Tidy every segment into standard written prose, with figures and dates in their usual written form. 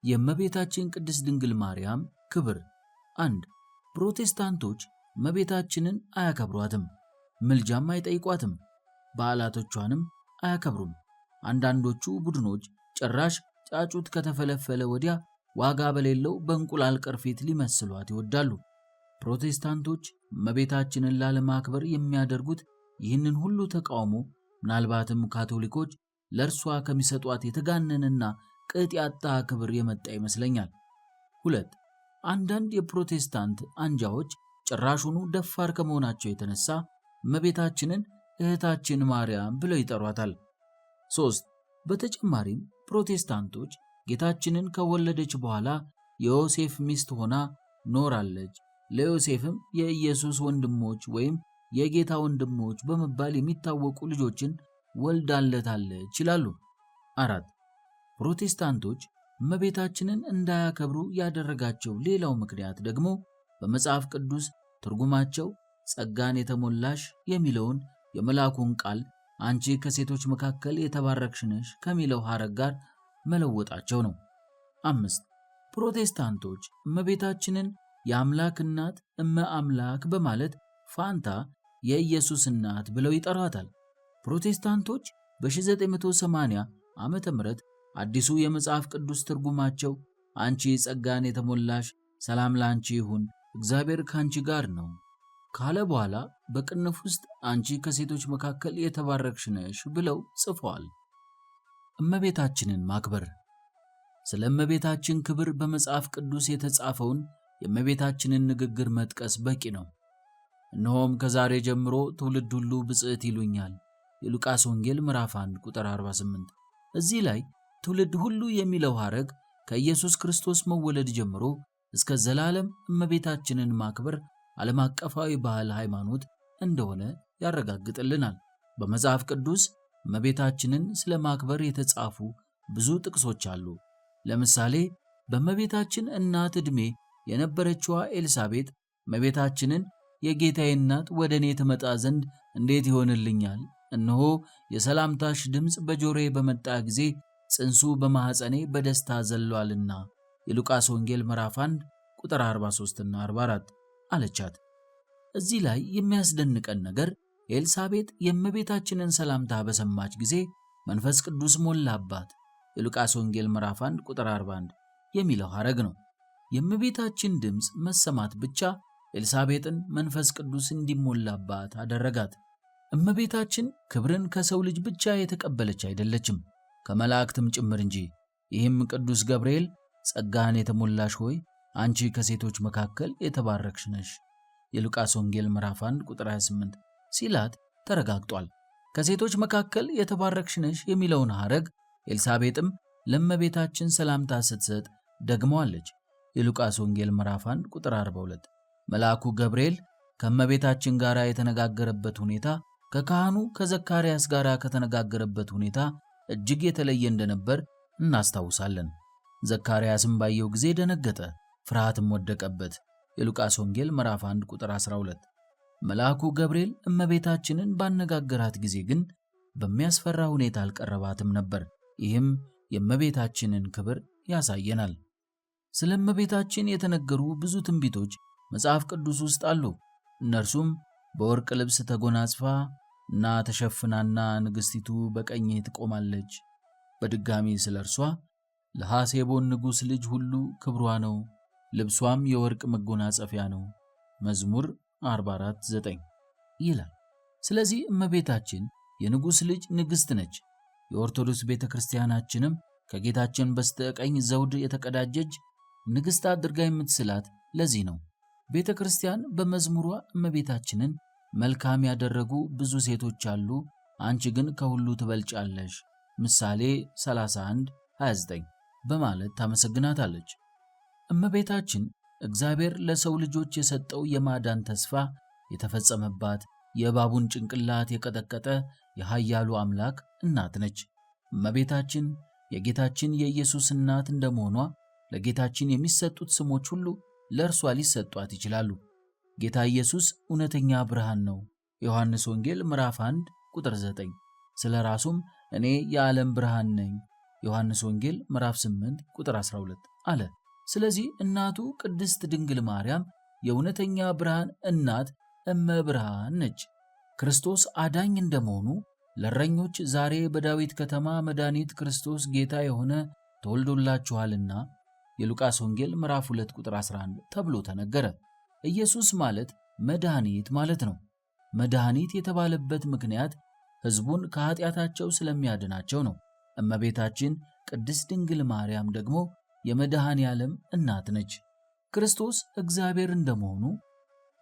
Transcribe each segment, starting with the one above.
የእመቤታችን ቅድስት ድንግል ማርያም ክብር። 1. ፕሮቴስታንቶች እመቤታችንን አያከብሯትም፣ ምልጃም አይጠይቋትም፣ በዓላቶቿንም አያከብሩም። አንዳንዶቹ ቡድኖች ጭራሽ ጫጩት ከተፈለፈለ ወዲያ ዋጋ በሌለው በእንቁላል ቅርፊት ሊመስሏት ይወዳሉ። ፕሮቴስታንቶች እመቤታችንን ላለማክበር የሚያደርጉት ይህንን ሁሉ ተቃውሞ ምናልባትም ካቶሊኮች ለእርሷ ከሚሰጧት የተጋነነና ቅጥ ያጣ ክብር የመጣ ይመስለኛል። 2. አንዳንድ የፕሮቴስታንት አንጃዎች ጭራሹኑ ደፋር ከመሆናቸው የተነሳ እመቤታችንን እህታችን ማርያም ብለው ይጠሯታል። 3. በተጨማሪም ፕሮቴስታንቶች ጌታችንን ከወለደች በኋላ የዮሴፍ ሚስት ሆና ኖራለች፣ ለዮሴፍም የኢየሱስ ወንድሞች ወይም የጌታ ወንድሞች በመባል የሚታወቁ ልጆችን ወልዳለታለች ይላሉ። 4. ፕሮቴስታንቶች እመቤታችንን እንዳያከብሩ ያደረጋቸው ሌላው ምክንያት ደግሞ በመጽሐፍ ቅዱስ ትርጉማቸው ጸጋን የተሞላሽ የሚለውን የመልአኩን ቃል አንቺ ከሴቶች መካከል የተባረክሽ ነሽ ከሚለው ሐረግ ጋር መለወጣቸው ነው። 5. ፕሮቴስታንቶች እመቤታችንን የአምላክ እናት እመ አምላክ በማለት ፋንታ የኢየሱስ እናት ብለው ይጠሯታል። ፕሮቴስታንቶች በ1980 ዓመተ ምህረት አዲሱ የመጽሐፍ ቅዱስ ትርጉማቸው አንቺ ጸጋን የተሞላሽ ሰላም ላንቺ ይሁን፣ እግዚአብሔር ካንቺ ጋር ነው ካለ በኋላ በቅንፍ ውስጥ አንቺ ከሴቶች መካከል የተባረክሽ ነሽ ብለው ጽፈዋል። እመቤታችንን ማክበር። ስለ እመቤታችን ክብር በመጽሐፍ ቅዱስ የተጻፈውን የእመቤታችንን ንግግር መጥቀስ በቂ ነው። እነሆም ከዛሬ ጀምሮ ትውልድ ሁሉ ብፅዕት ይሉኛል። የሉቃስ ወንጌል ምዕራፍ 1 ቁጥር 48። እዚህ ላይ ትውልድ ሁሉ የሚለው ሐረግ ከኢየሱስ ክርስቶስ መወለድ ጀምሮ እስከ ዘላለም እመቤታችንን ማክበር ዓለም አቀፋዊ ባህል ሃይማኖት እንደሆነ ያረጋግጥልናል። በመጽሐፍ ቅዱስ እመቤታችንን ስለ ማክበር የተጻፉ ብዙ ጥቅሶች አሉ። ለምሳሌ በእመቤታችን እናት ዕድሜ የነበረችዋ ኤልሳቤጥ እመቤታችንን የጌታዬ እናት ወደ እኔ ትመጣ ዘንድ እንዴት ይሆንልኛል? እነሆ የሰላምታሽ ድምፅ በጆሮዬ በመጣ ጊዜ ጽንሱ በማኅፀኔ በደስታ ዘሏልና የሉቃስ ወንጌል ምዕራፍ 1 ቁጥር 43 እና 44 አለቻት። እዚህ ላይ የሚያስደንቀን ነገር ኤልሳቤጥ የእመቤታችንን ሰላምታ በሰማች ጊዜ መንፈስ ቅዱስ ሞላባት የሉቃስ ወንጌል ምዕራፍ 1 ቁጥር 41 የሚለው ሐረግ ነው። የእመቤታችን ድምፅ መሰማት ብቻ ኤልሳቤጥን መንፈስ ቅዱስ እንዲሞላባት አደረጋት። እመቤታችን ክብርን ከሰው ልጅ ብቻ የተቀበለች አይደለችም፣ ከመላእክትም ጭምር እንጂ። ይህም ቅዱስ ገብርኤል ጸጋን የተሞላሽ ሆይ አንቺ ከሴቶች መካከል የተባረክሽ ነሽ የሉቃስ ወንጌል ምዕራፍ 1 ቁጥር 28 ሲላት ተረጋግጧል። ከሴቶች መካከል የተባረክሽ ነሽ የሚለውን ሐረግ ኤልሳቤጥም ለእመቤታችን ሰላምታ ስትሰጥ ደግመዋለች። የሉቃስ ወንጌል ምዕራፍ 1 ቁጥር 42። መልአኩ ገብርኤል ከእመቤታችን ጋር የተነጋገረበት ሁኔታ ከካህኑ ከዘካርያስ ጋር ከተነጋገረበት ሁኔታ እጅግ የተለየ እንደነበር እናስታውሳለን። ዘካርያስም ባየው ጊዜ ደነገጠ፣ ፍርሃትም ወደቀበት። የሉቃስ ወንጌል ምዕራፍ 1 ቁጥር 12። መልአኩ ገብርኤል እመቤታችንን ባነጋገራት ጊዜ ግን በሚያስፈራ ሁኔታ አልቀረባትም ነበር። ይህም የእመቤታችንን ክብር ያሳየናል። ስለ እመቤታችን የተነገሩ ብዙ ትንቢቶች መጽሐፍ ቅዱስ ውስጥ አሉ። እነርሱም በወርቅ ልብስ ተጎናጽፋ እና ተሸፍናና ንግሥቲቱ በቀኝህ ትቆማለች። በድጋሚ ስለ እርሷ ለሐሴቦን ንጉሥ ልጅ ሁሉ ክብሯ ነው፣ ልብሷም የወርቅ መጎናጸፊያ ነው፣ መዝሙር 44:9 ይላል። ስለዚህ እመቤታችን የንጉሥ ልጅ ንግሥት ነች። የኦርቶዶክስ ቤተ ክርስቲያናችንም ከጌታችን በስተቀኝ ዘውድ የተቀዳጀች ንግሥት አድርጋ የምትስላት ለዚህ ነው። ቤተ ክርስቲያን በመዝሙሯ እመቤታችንን መልካም ያደረጉ ብዙ ሴቶች አሉ፣ አንቺ ግን ከሁሉ ትበልጫለሽ ምሳሌ 31:29 በማለት ታመሰግናታለች። እመቤታችን እግዚአብሔር ለሰው ልጆች የሰጠው የማዳን ተስፋ የተፈጸመባት የእባቡን ጭንቅላት የቀጠቀጠ የኃያሉ አምላክ እናት ነች። እመቤታችን የጌታችን የኢየሱስ እናት እንደመሆኗ ለጌታችን የሚሰጡት ስሞች ሁሉ ለእርሷ ሊሰጧት ይችላሉ። ጌታ ኢየሱስ እውነተኛ ብርሃን ነው። ዮሐንስ ወንጌል ምዕራፍ 1 ቁጥር 9። ስለ ራሱም እኔ የዓለም ብርሃን ነኝ፣ ዮሐንስ ወንጌል ምዕራፍ 8 ቁጥር 12 አለ። ስለዚህ እናቱ ቅድስት ድንግል ማርያም የእውነተኛ ብርሃን እናት እመ ብርሃን ነች። ክርስቶስ አዳኝ እንደመሆኑ ለእረኞች ዛሬ በዳዊት ከተማ መድኃኒት ክርስቶስ ጌታ የሆነ ተወልዶላችኋልና የሉቃስ ወንጌል ምዕራፍ 2 ቁጥር 11 ተብሎ ተነገረ። ኢየሱስ ማለት መድኃኒት ማለት ነው። መድኃኒት የተባለበት ምክንያት ሕዝቡን ከኃጢአታቸው ስለሚያድናቸው ነው። እመቤታችን ቅድስት ድንግል ማርያም ደግሞ የመድኃኔ ዓለም እናት ነች። ክርስቶስ እግዚአብሔር እንደመሆኑ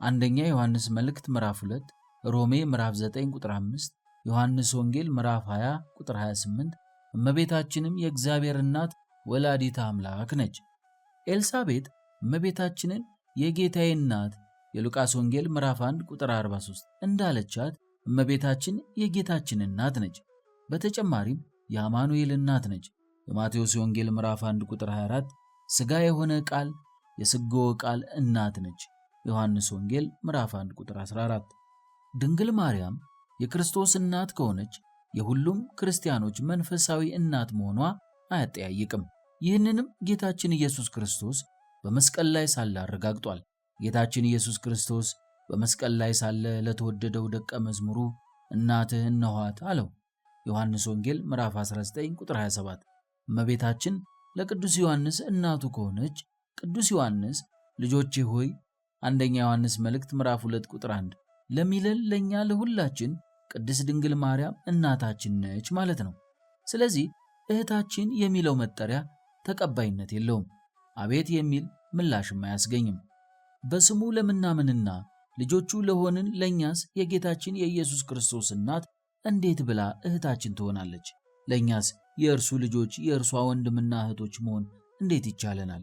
አንደኛ ዮሐንስ መልእክት ምዕራፍ 2፣ ሮሜ ምዕራፍ 9 ቁጥር 5፣ ዮሐንስ ወንጌል ምዕራፍ 20 ቁጥር 28፣ እመቤታችንም የእግዚአብሔር እናት ወላዲተ አምላክ ነች። ኤልሳቤጥ እመቤታችንን የጌታዬ እናት የሉቃስ ወንጌል ምዕራፍ 1 ቁጥር 43 እንዳለቻት እመቤታችን የጌታችን እናት ነች። በተጨማሪም የአማኑኤል እናት ነች። የማቴዎስ ወንጌል ምዕራፍ 1 ቁጥር 24 ሥጋ የሆነ ቃል የሥጋው ቃል እናት ነች። ዮሐንስ ወንጌል ምዕራፍ 1 ቁጥር 14። ድንግል ማርያም የክርስቶስ እናት ከሆነች የሁሉም ክርስቲያኖች መንፈሳዊ እናት መሆኗ አያጠያይቅም። ይህንንም ጌታችን ኢየሱስ ክርስቶስ በመስቀል ላይ ሳለ አረጋግጧል። ጌታችን ኢየሱስ ክርስቶስ በመስቀል ላይ ሳለ ለተወደደው ደቀ መዝሙሩ እናትህ እነኋት አለው። ዮሐንስ ወንጌል ምዕራፍ 19 ቁጥር 27። እመቤታችን ለቅዱስ ዮሐንስ እናቱ ከሆነች ቅዱስ ዮሐንስ ልጆቼ ሆይ አንደኛ ዮሐንስ መልእክት ምዕራፍ 2 ቁጥር 1 ለሚለን ለእኛ ለሁላችን ቅድስት ድንግል ማርያም እናታችን ነች ማለት ነው። ስለዚህ እህታችን የሚለው መጠሪያ ተቀባይነት የለውም። አቤት የሚል ምላሽም አያስገኝም። በስሙ ለምናምንና ልጆቹ ለሆንን ለእኛስ የጌታችን የኢየሱስ ክርስቶስ እናት እንዴት ብላ እህታችን ትሆናለች? ለእኛስ የእርሱ ልጆች የእርሷ ወንድምና እህቶች መሆን እንዴት ይቻለናል?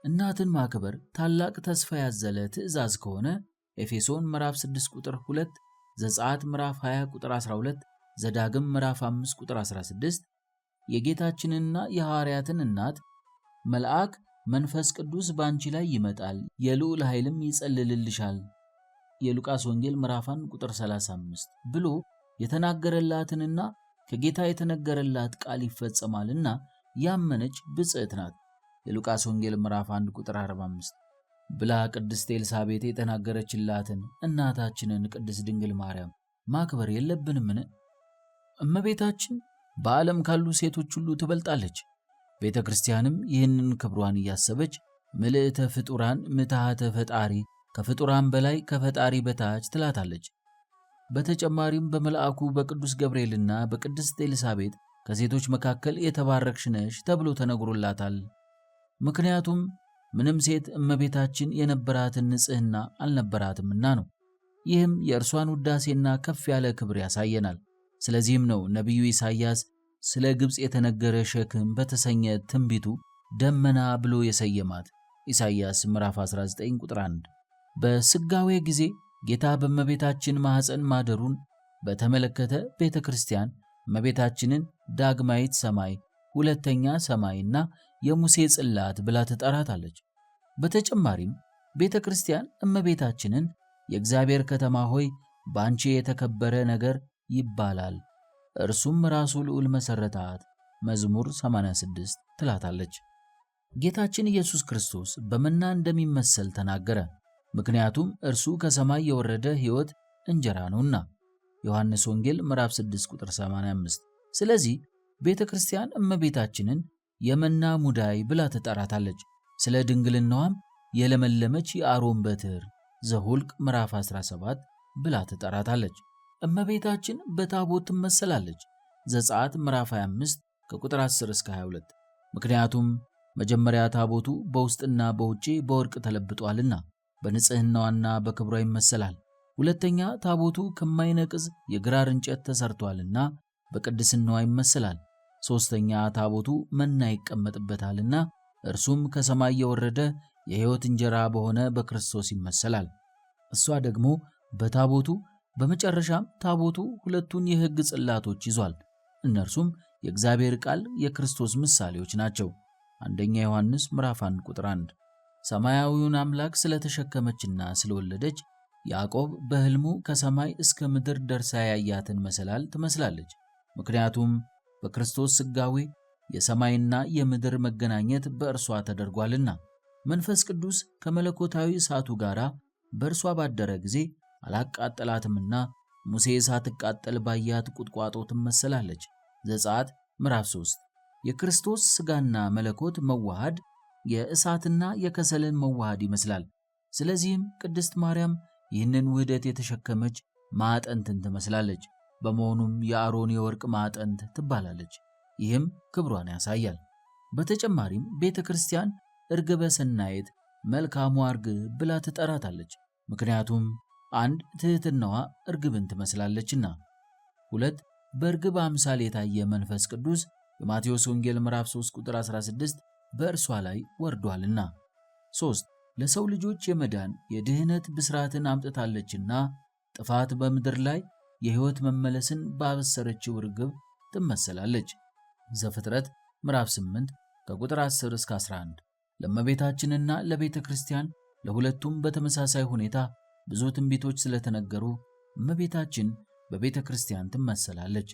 እናትን ማክበር ታላቅ ተስፋ ያዘለ ትእዛዝ ከሆነ ኤፌሶን ምዕራፍ 6 ቁጥር 2፣ ዘጸአት ምዕራፍ 20 ቁጥር 12፣ ዘዳግም ምዕራፍ 5 ቁጥር 16 የጌታችንና የሐዋርያትን እናት መልአክ መንፈስ ቅዱስ በአንቺ ላይ ይመጣል፣ የልዑል ኃይልም ይጸልልልሻል የሉቃስ ወንጌል ምዕራፍ 1 ቁጥር 35 ብሎ የተናገረላትንና ከጌታ የተነገረላት ቃል ይፈጸማልና ያመነች ብፅዕት ናት የሉቃስ ወንጌል ምዕራፍ 1 ቁጥር 45 ብላ ቅድስት ኤልሳቤጥ የተናገረችላትን እናታችንን ቅድስት ድንግል ማርያም ማክበር የለብንምን? እመቤታችን በዓለም ካሉ ሴቶች ሁሉ ትበልጣለች። ቤተ ክርስቲያንም ይህንን ክብሯን እያሰበች ምልዕተ ፍጡራን ምትሃተ ፈጣሪ፣ ከፍጡራን በላይ ከፈጣሪ በታች ትላታለች። በተጨማሪም በመልአኩ በቅዱስ ገብርኤልና በቅድስት ኤልሳቤጥ ከሴቶች መካከል የተባረክሽ ነሽ ተብሎ ተነግሮላታል። ምክንያቱም ምንም ሴት እመቤታችን የነበራትን ንጽሕና አልነበራትምና ነው። ይህም የእርሷን ውዳሴና ከፍ ያለ ክብር ያሳየናል። ስለዚህም ነው ነቢዩ ኢሳይያስ ስለ ግብፅ የተነገረ ሸክም በተሰኘ ትንቢቱ ደመና ብሎ የሰየማት። ኢሳይያስ ምዕራፍ 19 ቁጥር 1። በስጋዌ ጊዜ ጌታ በእመቤታችን ማኅፀን ማደሩን በተመለከተ ቤተ ክርስቲያን እመቤታችንን ዳግማዊት ሰማይ፣ ሁለተኛ ሰማይና የሙሴ ጽላት ብላ ትጠራታለች። በተጨማሪም ቤተ ክርስቲያን እመቤታችንን የእግዚአብሔር ከተማ ሆይ በአንቺ የተከበረ ነገር ይባላል፣ እርሱም ራሱ ልዑል መሠረታት መዝሙር 86 ትላታለች። ጌታችን ኢየሱስ ክርስቶስ በመና እንደሚመሰል ተናገረ። ምክንያቱም እርሱ ከሰማይ የወረደ ሕይወት እንጀራ ነውና። ዮሐንስ ወንጌል ምዕራፍ 6 ቁጥር 85። ስለዚህ ቤተ ክርስቲያን እመቤታችንን የመና ሙዳይ ብላ ትጠራታለች። ስለ ድንግልናዋም የለመለመች የአሮን በትር ዘሁልቅ ምዕራፍ 17 ብላ ትጠራታለች። እመቤታችን በታቦት ትመሰላለች። ዘጸአት ምዕራፍ 25 ከቁጥር 10 እስከ 22። ምክንያቱም መጀመሪያ ታቦቱ በውስጥና በውጪ በወርቅ ተለብጧልና በንጽህናዋና በክብሯ ይመሰላል። ሁለተኛ ታቦቱ ከማይነቅዝ የግራር እንጨት ተሰርቷልና በቅድስናዋ ይመሰላል። ሦስተኛ ታቦቱ መና ይቀመጥበታልና እርሱም ከሰማይ የወረደ የሕይወት እንጀራ በሆነ በክርስቶስ ይመሰላል። እሷ ደግሞ በታቦቱ በመጨረሻም ታቦቱ ሁለቱን የሕግ ጽላቶች ይዟል። እነርሱም የእግዚአብሔር ቃል የክርስቶስ ምሳሌዎች ናቸው። አንደኛ ዮሐንስ ምዕራፍ 1 ቁጥር 1። ሰማያዊውን አምላክ ስለተሸከመችና ስለወለደች ያዕቆብ በሕልሙ ከሰማይ እስከ ምድር ደርሳ ያያትን መሰላል ትመስላለች። ምክንያቱም በክርስቶስ ሥጋዌ የሰማይና የምድር መገናኘት በእርሷ ተደርጓልና። መንፈስ ቅዱስ ከመለኮታዊ እሳቱ ጋር በእርሷ ባደረ ጊዜ አላቃጠላትምና ሙሴ ሳትቃጠል ባያት ቁጥቋጦ ትመሰላለች። ዘጸአት ምዕራፍ 3። የክርስቶስ ሥጋና መለኮት መዋሃድ የእሳትና የከሰልን መዋሃድ ይመስላል። ስለዚህም ቅድስት ማርያም ይህንን ውህደት የተሸከመች ማዕጠንትን ትመስላለች። በመሆኑም የአሮን የወርቅ ማዕጠንት ትባላለች። ይህም ክብሯን ያሳያል። በተጨማሪም ቤተ ክርስቲያን እርግበ ሰናይት፣ መልካሟ እርግብ ብላ ትጠራታለች። ምክንያቱም አንድ ትሕትናዋ እርግብን ትመስላለችና፣ ሁለት በእርግብ አምሳል የታየ መንፈስ ቅዱስ የማቴዎስ ወንጌል ምዕራፍ 3 ቁጥር 16 በእርሷ ላይ ወርዷልና፣ ሶስት ለሰው ልጆች የመዳን የድህነት ብስራትን አምጥታለችና ጥፋት በምድር ላይ የሕይወት መመለስን ባበሰረችው ርግብ ትመሰላለች። ዘፍጥረት ምዕራፍ 8 ከቁጥር 10 እስከ 11። ለእመቤታችንና ለቤተ ክርስቲያን ለሁለቱም በተመሳሳይ ሁኔታ ብዙ ትንቢቶች ስለተነገሩ እመቤታችን በቤተ ክርስቲያን ትመሰላለች።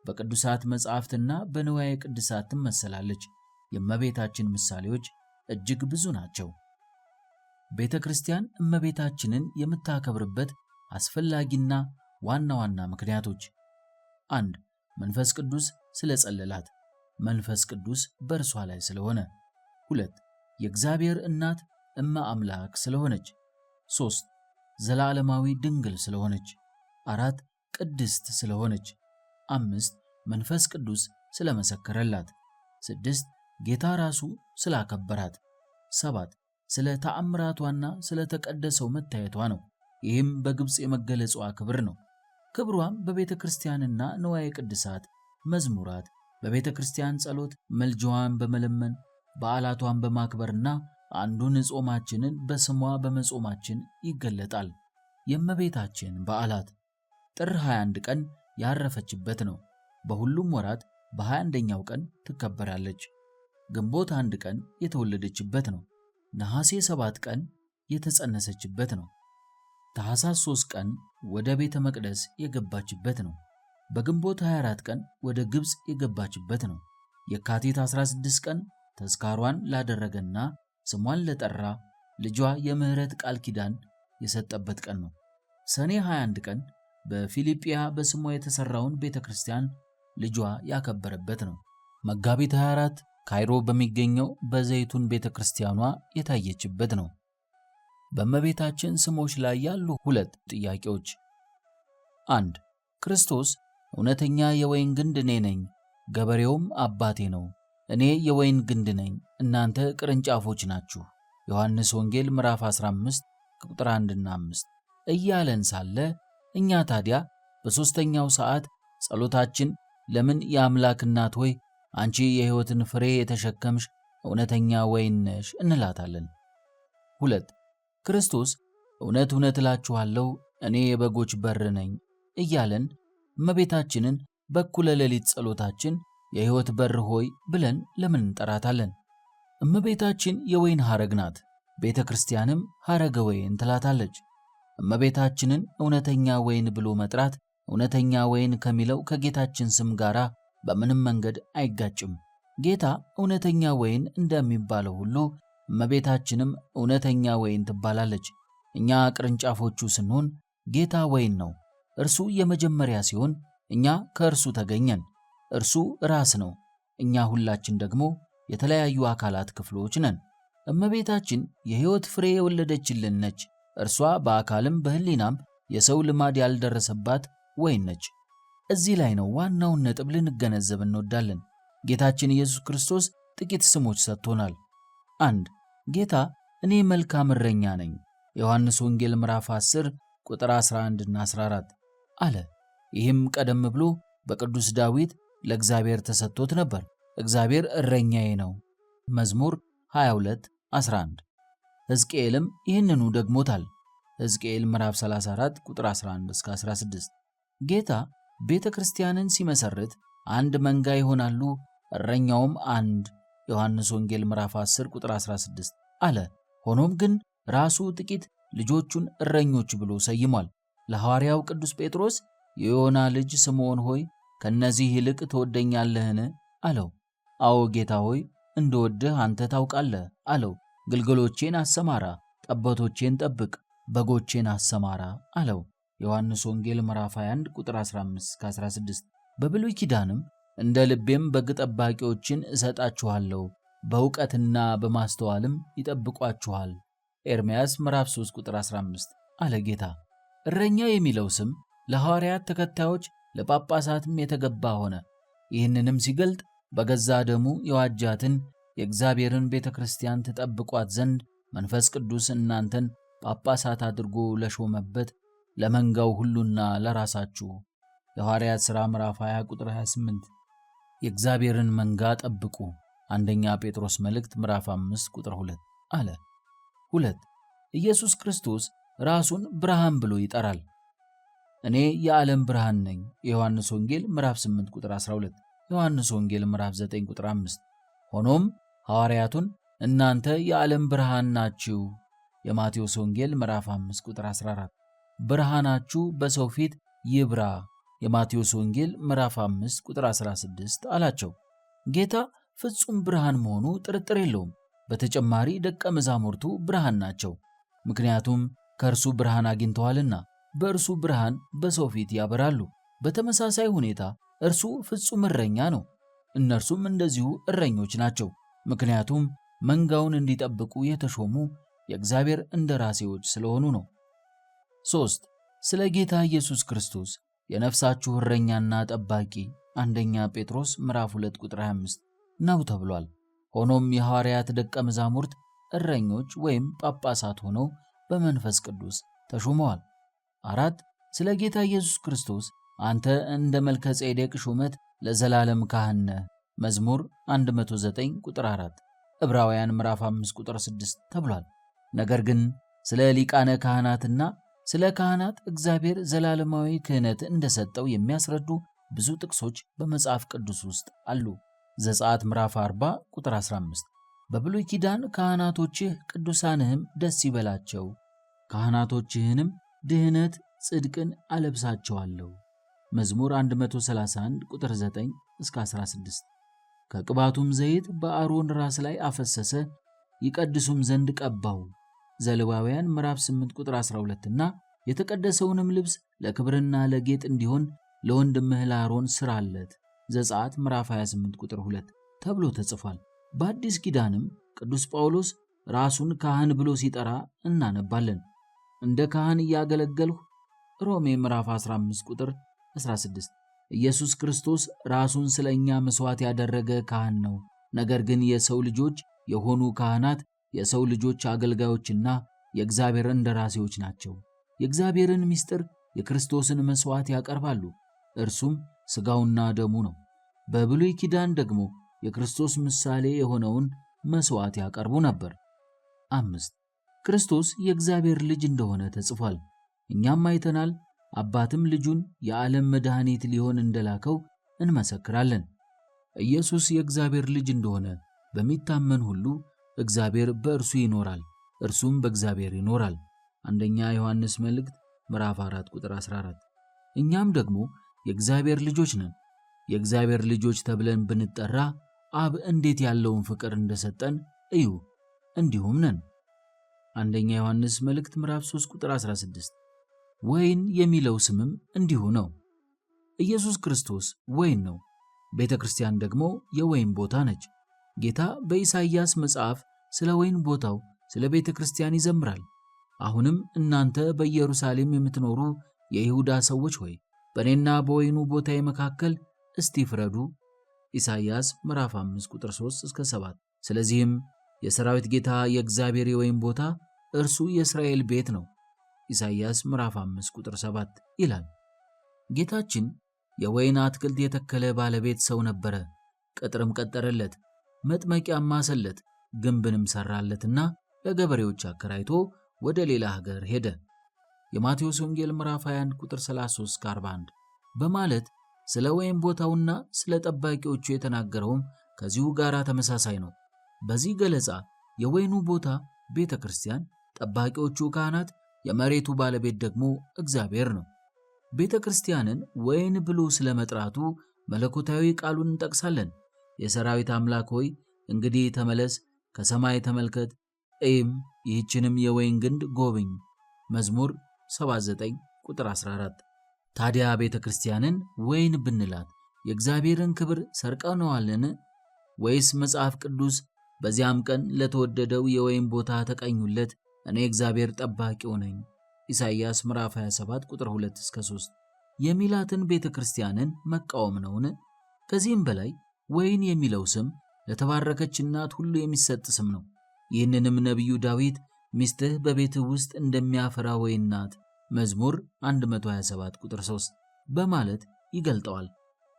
በቅዱሳት መጻሕፍትና በንዋየ ቅድሳት ትመሰላለች። የእመቤታችን ምሳሌዎች እጅግ ብዙ ናቸው። ቤተ ክርስቲያን እመቤታችንን የምታከብርበት አስፈላጊና ዋና ዋና ምክንያቶች፣ አንድ መንፈስ ቅዱስ ስለጸለላት፣ መንፈስ ቅዱስ በእርሷ ላይ ስለሆነ። ሁለት የእግዚአብሔር እናት እመ አምላክ ስለሆነች። ሶስት ዘላለማዊ ድንግል ስለሆነች። አራት ቅድስት ስለሆነች። አምስት መንፈስ ቅዱስ ስለመሰከረላት። ስድስት ጌታ ራሱ ስላከበራት። ሰባት ስለ ተአምራቷና ስለ ተቀደሰው መታየቷ ነው። ይህም በግብፅ የመገለጿ ክብር ነው። ክብሯም በቤተ ክርስቲያንና ንዋየ ቅድሳት፣ መዝሙራት፣ በቤተ ክርስቲያን ጸሎት፣ መልጃዋን በመለመን፣ በዓላቷን በማክበርና አንዱን ጾማችንን በስሟ በመጾማችን ይገለጣል። የእመቤታችን በዓላት ጥር 21 ቀን ያረፈችበት ነው። በሁሉም ወራት በ21ኛው ቀን ትከበራለች። ግንቦት 1 ቀን የተወለደችበት ነው። ነሐሴ 7 ቀን የተጸነሰችበት ነው። ታኅሳስ 3 ቀን ወደ ቤተ መቅደስ የገባችበት ነው። በግንቦት 24 ቀን ወደ ግብፅ የገባችበት ነው። የካቲት 16 ቀን ተዝካሯን ላደረገና ስሟን ለጠራ ልጇ የምህረት ቃል ኪዳን የሰጠበት ቀን ነው። ሰኔ 21 ቀን በፊልጵያ በስሟ የተሰራውን ቤተ ክርስቲያን ልጇ ያከበረበት ነው። መጋቢት 24 ካይሮ በሚገኘው በዘይቱን ቤተ ክርስቲያኗ የታየችበት ነው። በእመቤታችን ስሞች ላይ ያሉ ሁለት ጥያቄዎች። አንድ ክርስቶስ እውነተኛ የወይን ግንድ እኔ ነኝ፣ ገበሬውም አባቴ ነው። እኔ የወይን ግንድ ነኝ፣ እናንተ ቅርንጫፎች ናችሁ። ዮሐንስ ወንጌል ምዕራፍ 15 ቁጥር 1 እና 5 እያለን ሳለ እኛ ታዲያ በሦስተኛው ሰዓት ጸሎታችን ለምን የአምላክ እናት ሆይ አንቺ የሕይወትን ፍሬ የተሸከምሽ እውነተኛ ወይን ነሽ እንላታለን? ሁለት ክርስቶስ እውነት እውነት እላችኋለሁ እኔ የበጎች በር ነኝ እያለን እመቤታችንን በኩለ ሌሊት ጸሎታችን የሕይወት በር ሆይ ብለን ለምን እንጠራታለን? እመቤታችን የወይን ሐረግ ናት። ቤተ ክርስቲያንም ሐረገ ወይን ትላታለች። እመቤታችንን እውነተኛ ወይን ብሎ መጥራት እውነተኛ ወይን ከሚለው ከጌታችን ስም ጋር በምንም መንገድ አይጋጭም። ጌታ እውነተኛ ወይን እንደሚባለው ሁሉ እመቤታችንም እውነተኛ ወይን ትባላለች። እኛ ቅርንጫፎቹ ስንሆን ጌታ ወይን ነው። እርሱ የመጀመሪያ ሲሆን እኛ ከእርሱ ተገኘን። እርሱ ራስ ነው። እኛ ሁላችን ደግሞ የተለያዩ አካላት ክፍሎች ነን። እመቤታችን የሕይወት ፍሬ የወለደችልን ነች። እርሷ በአካልም በሕሊናም የሰው ልማድ ያልደረሰባት ወይን ነች። እዚህ ላይ ነው ዋናውን ነጥብ ልንገነዘብ እንወዳለን። ጌታችን ኢየሱስ ክርስቶስ ጥቂት ስሞች ሰጥቶናል። አንድ ጌታ እኔ መልካም እረኛ ነኝ፣ ዮሐንስ ወንጌል ምዕራፍ 10 ቁጥር 11 እና 14 አለ። ይህም ቀደም ብሎ በቅዱስ ዳዊት ለእግዚአብሔር ተሰጥቶት ነበር። እግዚአብሔር እረኛዬ ነው፣ መዝሙር 22 11። ሕዝቅኤልም ይህንኑ ደግሞታል። ሕዝቅኤል ምዕራፍ 34 ቁጥር 11 እስከ 16። ጌታ ቤተ ክርስቲያንን ሲመሰርት አንድ መንጋ ይሆናሉ፣ እረኛውም አንድ፣ ዮሐንስ ወንጌል ምዕራፍ 10 ቁጥር 16 አለ። ሆኖም ግን ራሱ ጥቂት ልጆቹን እረኞች ብሎ ሰይሟል። ለሐዋርያው ቅዱስ ጴጥሮስ የዮና ልጅ ስምዖን ሆይ ከነዚህ ይልቅ ትወደኛለህን? አለው። አዎ ጌታ ሆይ እንደወድህ አንተ ታውቃለህ አለው። ግልገሎቼን አሰማራ፣ ጠቦቶቼን ጠብቅ፣ በጎቼን አሰማራ አለው። ዮሐንስ ወንጌል ምዕራፍ 21 ቁጥር 15-16። በብሉይ ኪዳንም እንደ ልቤም በግ ጠባቂዎችን እሰጣችኋለሁ፣ በእውቀትና በማስተዋልም ይጠብቋችኋል፣ ኤርምያስ ምዕራፍ 3 ቁጥር 15 አለ ጌታ። እረኛ የሚለው ስም ለሐዋርያት ተከታዮች ለጳጳሳትም የተገባ ሆነ። ይህንንም ሲገልጥ በገዛ ደሙ የዋጃትን የእግዚአብሔርን ቤተ ክርስቲያን ትጠብቋት ዘንድ መንፈስ ቅዱስ እናንተን ጳጳሳት አድርጎ ለሾመበት ለመንጋው ሁሉና ለራሳችሁ። የሐዋርያት ሥራ ምዕራፍ 20 ቁጥር 28። የእግዚአብሔርን መንጋ ጠብቁ፣ አንደኛ ጴጥሮስ መልእክት ምዕራፍ 5 ቁጥር 2 አለ። 2 ኢየሱስ ክርስቶስ ራሱን ብርሃን ብሎ ይጠራል። እኔ የዓለም ብርሃን ነኝ። የዮሐንስ ወንጌል ምዕራፍ 8 ቁጥር 12፣ ዮሐንስ ወንጌል ምዕራፍ 9 ቁጥር 5። ሆኖም ሐዋርያቱን እናንተ የዓለም ብርሃን ናችሁ፣ የማቴዎስ ወንጌል ምዕራፍ 5 ቁጥር 14፣ ብርሃናችሁ በሰው ፊት ይብራ፣ የማቴዎስ ወንጌል ምዕራፍ 5 ቁጥር 16 አላቸው። ጌታ ፍጹም ብርሃን መሆኑ ጥርጥር የለውም። በተጨማሪ ደቀ መዛሙርቱ ብርሃን ናቸው፣ ምክንያቱም ከእርሱ ብርሃን አግኝተዋልና በእርሱ ብርሃን በሰው ፊት ያበራሉ። በተመሳሳይ ሁኔታ እርሱ ፍጹም እረኛ ነው፣ እነርሱም እንደዚሁ እረኞች ናቸው፣ ምክንያቱም መንጋውን እንዲጠብቁ የተሾሙ የእግዚአብሔር እንደራሴዎች ስለሆኑ ነው። 3 ስለ ጌታ ኢየሱስ ክርስቶስ የነፍሳችሁ እረኛና ጠባቂ አንደኛ ጴጥሮስ ምዕራፍ 2 ቁጥር 25 ነው ተብሏል። ሆኖም የሐዋርያት ደቀ መዛሙርት እረኞች ወይም ጳጳሳት ሆነው በመንፈስ ቅዱስ ተሾመዋል። 4 ስለ ጌታ ኢየሱስ ክርስቶስ አንተ እንደ መልከ ጼዴቅ ሹመት ለዘላለም ካህን ነህ፣ መዝሙር 109 ቁጥር 4፣ ዕብራውያን ምዕራፍ 5 ቁጥር 6 ተብሏል። ነገር ግን ስለ ሊቃነ ካህናትና ስለ ካህናት እግዚአብሔር ዘላለማዊ ክህነት እንደሰጠው የሚያስረዱ ብዙ ጥቅሶች በመጽሐፍ ቅዱስ ውስጥ አሉ። ዘጸአት ምዕራፍ 40 ቁጥር 15 በብሉይ ኪዳን ካህናቶችህ ቅዱሳንህም ደስ ይበላቸው፣ ካህናቶችህንም ድህነት ጽድቅን አለብሳቸዋለሁ። መዝሙር 131 ቁጥር 9 እስከ 16። ከቅባቱም ዘይት በአሮን ራስ ላይ አፈሰሰ፣ ይቀድሱም ዘንድ ቀባው። ዘሌዋውያን ምዕራፍ 8 ቁጥር 12 እና የተቀደሰውንም ልብስ ለክብርና ለጌጥ እንዲሆን ለወንድምህ ለአሮን ስራለት፣ ዘጸአት ምዕራፍ 28 ቁጥር 2 ተብሎ ተጽፏል። በአዲስ ኪዳንም ቅዱስ ጳውሎስ ራሱን ካህን ብሎ ሲጠራ እናነባለን። እንደ ካህን እያገለገልሁ ሮሜ ምዕራፍ 15 ቁጥር 16። ኢየሱስ ክርስቶስ ራሱን ስለ እኛ መሥዋዕት ያደረገ ካህን ነው። ነገር ግን የሰው ልጆች የሆኑ ካህናት የሰው ልጆች አገልጋዮችና የእግዚአብሔር እንደራሴዎች ናቸው። የእግዚአብሔርን ምስጢር የክርስቶስን መሥዋዕት ያቀርባሉ፣ እርሱም ሥጋውና ደሙ ነው። በብሉይ ኪዳን ደግሞ የክርስቶስ ምሳሌ የሆነውን መሥዋዕት ያቀርቡ ነበር። 5 ክርስቶስ የእግዚአብሔር ልጅ እንደሆነ ተጽፏል። እኛም አይተናል፣ አባትም ልጁን የዓለም መድኃኒት ሊሆን እንደላከው እንመሰክራለን። ኢየሱስ የእግዚአብሔር ልጅ እንደሆነ በሚታመን ሁሉ እግዚአብሔር በእርሱ ይኖራል፣ እርሱም በእግዚአብሔር ይኖራል። አንደኛ ዮሐንስ መልእክት ምዕራፍ 4 ቁጥር 14። እኛም ደግሞ የእግዚአብሔር ልጆች ነን። የእግዚአብሔር ልጆች ተብለን ብንጠራ አብ እንዴት ያለውን ፍቅር እንደሰጠን እዩ፣ እንዲሁም ነን። አንደኛ ዮሐንስ መልእክት ምዕራፍ 3 ቁጥር 16። ወይን የሚለው ስምም እንዲሁ ነው። ኢየሱስ ክርስቶስ ወይን ነው። ቤተ ክርስቲያን ደግሞ የወይን ቦታ ነች። ጌታ በኢሳይያስ መጽሐፍ ስለ ወይን ቦታው ስለ ቤተ ክርስቲያን ይዘምራል። አሁንም እናንተ በኢየሩሳሌም የምትኖሩ የይሁዳ ሰዎች ሆይ በእኔና በወይኑ ቦታዬ መካከል እስቲ ፍረዱ። ኢሳይያስ ምዕራፍ 5 ቁጥር 3 እስከ 7። ስለዚህም የሰራዊት ጌታ የእግዚአብሔር የወይን ቦታ እርሱ የእስራኤል ቤት ነው፣ ኢሳይያስ ምዕራፍ 5 ቁጥር 7 ይላል። ጌታችን የወይን አትክልት የተከለ ባለቤት ሰው ነበረ። ቅጥርም ቀጠረለት፣ መጥመቂያም ማሰለት፣ ግንብንም ሰራለትና ለገበሬዎች አከራይቶ ወደ ሌላ ሀገር ሄደ። የማቴዎስ ወንጌል ምዕራፍ 21 ቁጥር 33 እስከ 41 በማለት ስለ ወይን ቦታውና ስለ ጠባቂዎቹ የተናገረውም ከዚሁ ጋር ተመሳሳይ ነው። በዚህ ገለጻ የወይኑ ቦታ ቤተ ክርስቲያን፣ ጠባቂዎቹ ካህናት፣ የመሬቱ ባለቤት ደግሞ እግዚአብሔር ነው። ቤተ ክርስቲያንን ወይን ብሎ ስለ መጥራቱ መለኮታዊ ቃሉን እንጠቅሳለን። የሰራዊት አምላክ ሆይ እንግዲህ ተመለስ፣ ከሰማይ ተመልከት፣ እይም፣ ይህችንም የወይን ግንድ ጎብኝ። መዝሙር 79 ቁጥር 14። ታዲያ ቤተ ክርስቲያንን ወይን ብንላት የእግዚአብሔርን ክብር ሰርቀነዋልን? ወይስ መጽሐፍ ቅዱስ በዚያም ቀን ለተወደደው የወይን ቦታ ተቀኙለት፣ እኔ እግዚአብሔር ጠባቂው ነኝ ኢሳይያስ ምዕራፍ 27 ቁጥር 2 እስከ 3 የሚላትን ቤተ ክርስቲያንን መቃወም ነውን? ከዚህም በላይ ወይን የሚለው ስም ለተባረከች እናት ሁሉ የሚሰጥ ስም ነው። ይህንንም ነቢዩ ዳዊት ሚስትህ በቤትህ ውስጥ እንደሚያፈራ ወይን ናት መዝሙር 127 ቁጥር 3 በማለት ይገልጠዋል።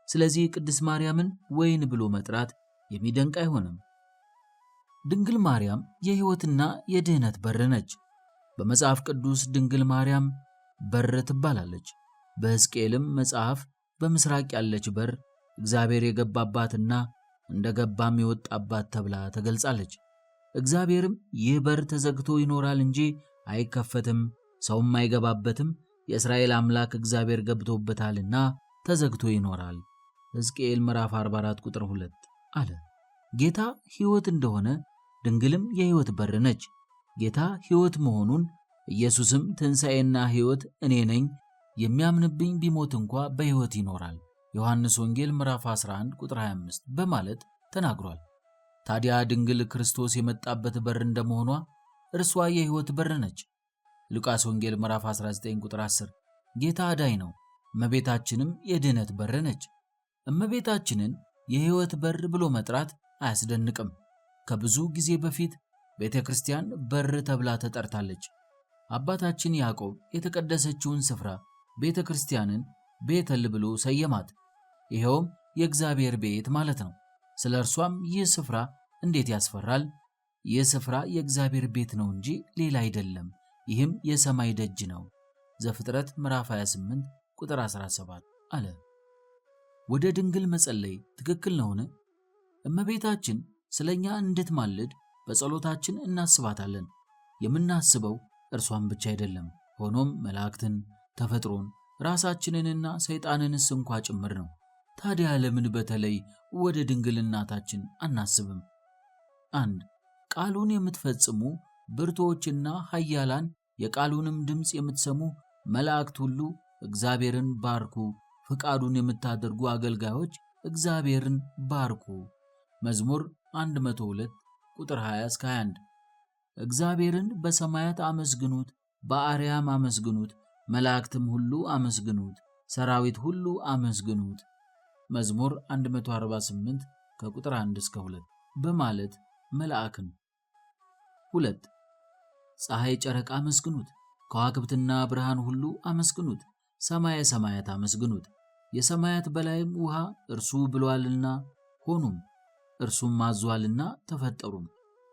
ስለዚህ ቅድስት ማርያምን ወይን ብሎ መጥራት የሚደንቅ አይሆንም። ድንግል ማርያም የሕይወትና የድኅነት በር ነች። በመጽሐፍ ቅዱስ ድንግል ማርያም በር ትባላለች። በሕዝቅኤልም መጽሐፍ በምስራቅ ያለች በር እግዚአብሔር የገባባትና እንደ ገባም የወጣባት ተብላ ተገልጻለች። እግዚአብሔርም ይህ በር ተዘግቶ ይኖራል እንጂ አይከፈትም፣ ሰውም አይገባበትም፣ የእስራኤል አምላክ እግዚአብሔር ገብቶበታልና ተዘግቶ ይኖራል ሕዝቅኤል ምዕራፍ 44 ቁጥር 2 አለ። ጌታ ሕይወት እንደሆነ ድንግልም የሕይወት በር ነች። ጌታ ሕይወት መሆኑን ኢየሱስም ትንሣኤና ሕይወት እኔ ነኝ፣ የሚያምንብኝ ቢሞት እንኳ በሕይወት ይኖራል ዮሐንስ ወንጌል ምዕራፍ 11 ቁጥር 25 በማለት ተናግሯል። ታዲያ ድንግል ክርስቶስ የመጣበት በር እንደመሆኗ እርሷ የሕይወት በር ነች። ሉቃስ ወንጌል ምዕራፍ 19 ቁጥር 10 ጌታ አዳኝ ነው፣ እመቤታችንም የድኅነት በር ነች። እመቤታችንን የሕይወት በር ብሎ መጥራት አያስደንቅም። ከብዙ ጊዜ በፊት ቤተ ክርስቲያን በር ተብላ ተጠርታለች። አባታችን ያዕቆብ የተቀደሰችውን ስፍራ ቤተ ክርስቲያንን ቤተል ብሎ ሰየማት። ይኸውም የእግዚአብሔር ቤት ማለት ነው። ስለ እርሷም ይህ ስፍራ እንዴት ያስፈራል! ይህ ስፍራ የእግዚአብሔር ቤት ነው እንጂ ሌላ አይደለም፣ ይህም የሰማይ ደጅ ነው። ዘፍጥረት ምዕራፍ 28 ቁጥር 17 አለ። ወደ ድንግል መጸለይ ትክክል ነውን? እመቤታችን ስለኛ እንድትማልድ በጸሎታችን እናስባታለን። የምናስበው እርሷን ብቻ አይደለም፣ ሆኖም መላእክትን፣ ተፈጥሮን፣ ራሳችንንና ሰይጣንንስ እንኳ ጭምር ነው። ታዲያ ለምን በተለይ ወደ ድንግል እናታችን አናስብም? አንድ ቃሉን የምትፈጽሙ ብርቱዎችና ኃያላን የቃሉንም ድምፅ የምትሰሙ መላእክት ሁሉ እግዚአብሔርን ባርኩ፣ ፍቃዱን የምታደርጉ አገልጋዮች እግዚአብሔርን ባርኩ። መዝሙር 102 ቁጥር 20 እስከ 21። እግዚአብሔርን በሰማያት አመስግኑት፣ በአርያም አመስግኑት፣ መላእክትም ሁሉ አመስግኑት፣ ሰራዊት ሁሉ አመስግኑት። መዝሙር 148 ከቁጥር 1 እስከ 2 በማለት መልአክን። ሁለት ፀሐይ፣ ጨረቃ አመስግኑት፣ ከዋክብትና ብርሃን ሁሉ አመስግኑት፣ ሰማየ ሰማያት አመስግኑት፣ የሰማያት በላይም ውሃ እርሱ ብሏልና ሆኑም፣ እርሱም አዟልና ተፈጠሩም።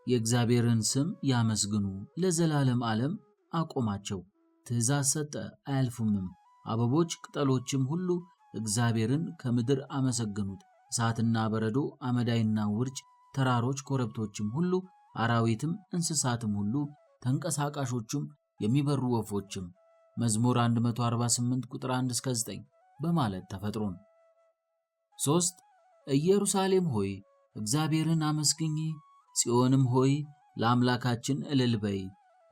የእግዚአብሔርን ስም ያመስግኑ፣ ለዘላለም ዓለም አቆማቸው። ትእዛዝ ሰጠ አያልፉምም። አበቦች ቅጠሎችም ሁሉ እግዚአብሔርን ከምድር አመሰግኑት። እሳትና በረዶ፣ አመዳይና ውርጭ፣ ተራሮች ኮረብቶችም ሁሉ፣ አራዊትም እንስሳትም ሁሉ፣ ተንቀሳቃሾቹም የሚበሩ ወፎችም መዝሙር 148 ቁጥር 1 እስከ 9 በማለት ተፈጥሮን። 3 ኢየሩሳሌም ሆይ እግዚአብሔርን አመስግኚ፣ ጽዮንም ሆይ ለአምላካችን እልል በይ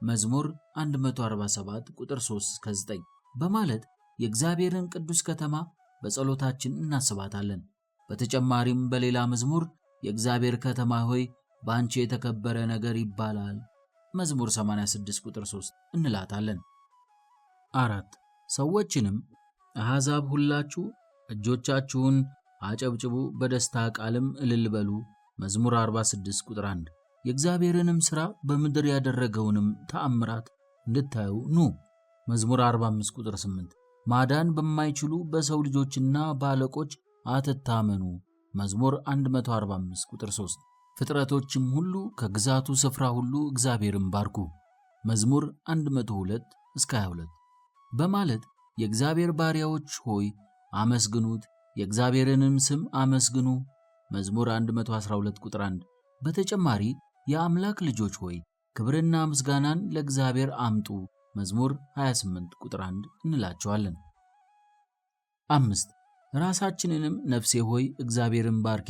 መዝሙር 147 ቁጥር 3 እስከ 9 በማለት የእግዚአብሔርን ቅዱስ ከተማ በጸሎታችን እናስባታለን። በተጨማሪም በሌላ መዝሙር የእግዚአብሔር ከተማ ሆይ በአንቺ የተከበረ ነገር ይባላል መዝሙር 86 ቁጥር 3 እንላታለን። አራት ሰዎችንም አሕዛብ ሁላችሁ እጆቻችሁን አጨብጭቡ፣ በደስታ ቃልም እልል በሉ መዝሙር 46 ቁጥር 1 የእግዚአብሔርንም ሥራ በምድር ያደረገውንም ተአምራት እንድታዩ ኑ መዝሙር 45 ቁጥር 8 ማዳን በማይችሉ በሰው ልጆችና በአለቆች አትታመኑ መዝሙር 145 ቁጥር 3 ፍጥረቶችም ሁሉ ከግዛቱ ስፍራ ሁሉ እግዚአብሔርን ባርኩ መዝሙር 102 እስከ 22 በማለት የእግዚአብሔር ባሪያዎች ሆይ አመስግኑት፣ የእግዚአብሔርንም ስም አመስግኑ መዝሙር 112 ቁጥር 1። በተጨማሪ የአምላክ ልጆች ሆይ ክብርና ምስጋናን ለእግዚአብሔር አምጡ መዝሙር 28 ቁጥር 1 እንላቸዋለን። አምስት ራሳችንንም ነፍሴ ሆይ እግዚአብሔርን ባርኪ፣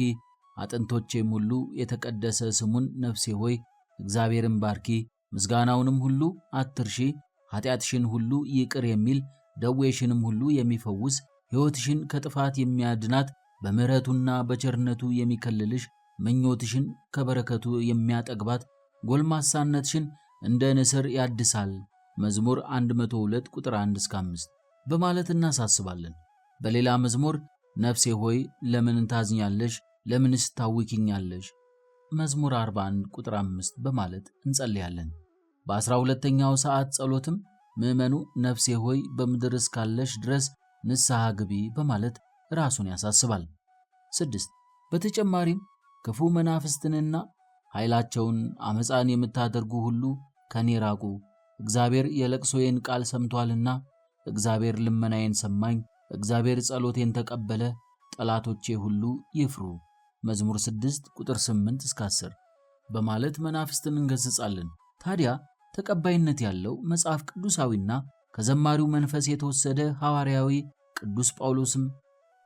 አጥንቶቼም ሁሉ የተቀደሰ ስሙን ነፍሴ ሆይ እግዚአብሔርን ባርኪ፣ ምስጋናውንም ሁሉ አትርሺ። ኃጢአትሽን ሁሉ ይቅር የሚል ደዌሽንም ሁሉ የሚፈውስ ሕይወትሽን ከጥፋት የሚያድናት በምሕረቱና በቸርነቱ የሚከልልሽ ምኞትሽን ከበረከቱ የሚያጠግባት ጎልማሳነትሽን እንደ ንስር ያድሳል። መዝሙር 102 ቁጥር 1 እስከ 5 በማለት እናሳስባለን። በሌላ መዝሙር ነፍሴ ሆይ ለምን ታዝኛለሽ? ለምንስ ታውኪኛለሽ? መዝሙር 41 ቁጥር 5 በማለት እንጸልያለን። በ12ኛው ሰዓት ጸሎትም ምዕመኑ ነፍሴ ሆይ በምድር እስካለሽ ድረስ ንስሐ ግቢ በማለት ራሱን ያሳስባል። 6 በተጨማሪም ክፉ መናፍስትንና ኃይላቸውን አመፃን የምታደርጉ ሁሉ ከኔ ራቁ፣ እግዚአብሔር የለቅሶዬን ቃል ሰምቷልና፣ እግዚአብሔር ልመናዬን ሰማኝ፣ እግዚአብሔር ጸሎቴን ተቀበለ፣ ጠላቶቼ ሁሉ ይፍሩ። መዝሙር 6 ቁጥር 8 እስከ 10 በማለት መናፍስትን እንገስጻለን። ታዲያ ተቀባይነት ያለው መጽሐፍ ቅዱሳዊና ከዘማሪው መንፈስ የተወሰደ ሐዋርያዊ ቅዱስ ጳውሎስም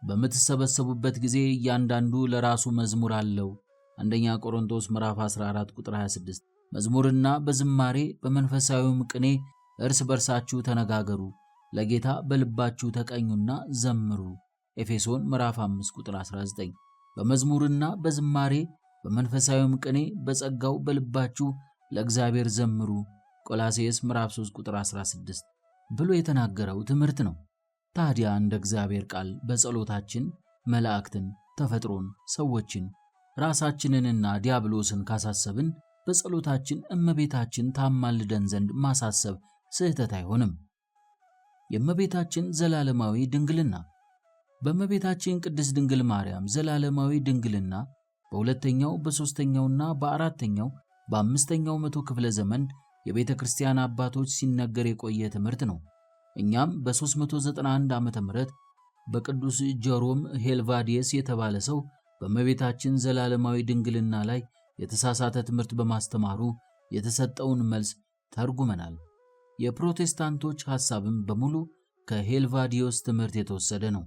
በምትሰበሰቡበት ጊዜ እያንዳንዱ ለራሱ መዝሙር አለው፣ አንደኛ ቆሮንቶስ ምዕራፍ 14 ቁጥር 26፣ መዝሙርና በዝማሬ በመንፈሳዊውም ቅኔ እርስ በርሳችሁ ተነጋገሩ፣ ለጌታ በልባችሁ ተቀኙና ዘምሩ፣ ኤፌሶን ምዕራፍ 5 ቁጥር 19። በመዝሙርና በዝማሬ በመንፈሳዊውም ቅኔ በጸጋው በልባችሁ ለእግዚአብሔር ዘምሩ፣ ቆላስይስ ምዕራፍ 3 ቁጥር 16 ብሎ የተናገረው ትምህርት ነው። ታዲያ እንደ እግዚአብሔር ቃል በጸሎታችን መላእክትን፣ ተፈጥሮን፣ ሰዎችን፣ ራሳችንንና ዲያብሎስን ካሳሰብን በጸሎታችን እመቤታችን ታማልደን ዘንድ ማሳሰብ ስህተት አይሆንም። የእመቤታችን ዘላለማዊ ድንግልና። በእመቤታችን ቅድስት ድንግል ማርያም ዘላለማዊ ድንግልና በሁለተኛው በሦስተኛውና በአራተኛው በአምስተኛው መቶ ክፍለ ዘመን የቤተ ክርስቲያን አባቶች ሲነገር የቆየ ትምህርት ነው። እኛም በ391 ዓመተ ምህረት በቅዱስ ጀሮም ሄልቫዲየስ የተባለ ሰው በእመቤታችን ዘላለማዊ ድንግልና ላይ የተሳሳተ ትምህርት በማስተማሩ የተሰጠውን መልስ ተርጉመናል። የፕሮቴስታንቶች ሐሳብም በሙሉ ከሄልቫዲዮስ ትምህርት የተወሰደ ነው።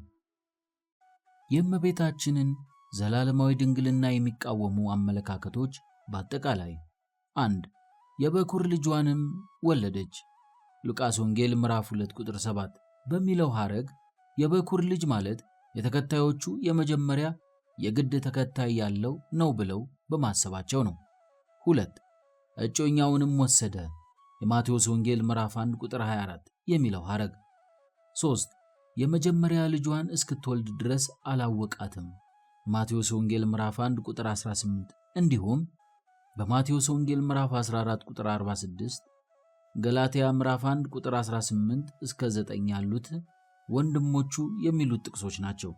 የእመቤታችንን ዘላለማዊ ድንግልና የሚቃወሙ አመለካከቶች በአጠቃላይ፦ 1. የበኩር ልጇንም ወለደች ሉቃስ ወንጌል ምዕራፍ 2 ቁጥር 7 በሚለው ሐረግ የበኩር ልጅ ማለት የተከታዮቹ የመጀመሪያ የግድ ተከታይ ያለው ነው ብለው በማሰባቸው ነው። 2. እጮኛውንም ወሰደ የማቴዎስ ወንጌል ምዕራፍ 1 ቁጥር 24 የሚለው ሐረግ። 3. የመጀመሪያ ልጇን እስክትወልድ ድረስ አላወቃትም ማቴዎስ ወንጌል ምዕራፍ 1 ቁጥር 18፣ እንዲሁም በማቴዎስ ወንጌል ምዕራፍ 14 ቁጥር 46፣ ገላትያ ምዕራፍ 1 ቁጥር 18 እስከ 9 ያሉት ወንድሞቹ የሚሉት ጥቅሶች ናቸው።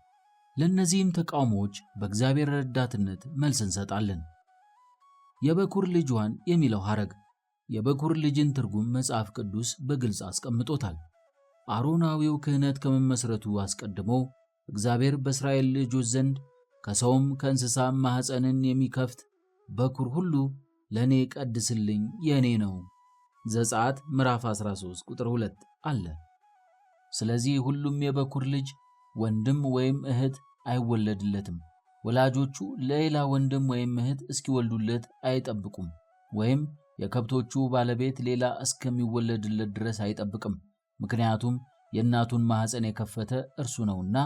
ለእነዚህም ተቃውሞዎች በእግዚአብሔር ረዳትነት መልስ እንሰጣለን። የበኩር ልጇን የሚለው ሐረግ የበኩር ልጅን ትርጉም መጽሐፍ ቅዱስ በግልጽ አስቀምጦታል። አሮናዊው ክህነት ከመመስረቱ አስቀድሞ እግዚአብሔር በእስራኤል ልጆች ዘንድ ከሰውም ከእንስሳም ማኅፀንን የሚከፍት በኩር ሁሉ ለእኔ ቀድስልኝ የእኔ ነው ዘጸአት ምዕራፍ 13 ቁጥር 2 አለ። ስለዚህ ሁሉም የበኩር ልጅ ወንድም ወይም እህት አይወለድለትም። ወላጆቹ ሌላ ወንድም ወይም እህት እስኪወልዱለት አይጠብቁም፣ ወይም የከብቶቹ ባለቤት ሌላ እስከሚወለድለት ድረስ አይጠብቅም። ምክንያቱም የእናቱን ማኅፀን የከፈተ እርሱ ነውና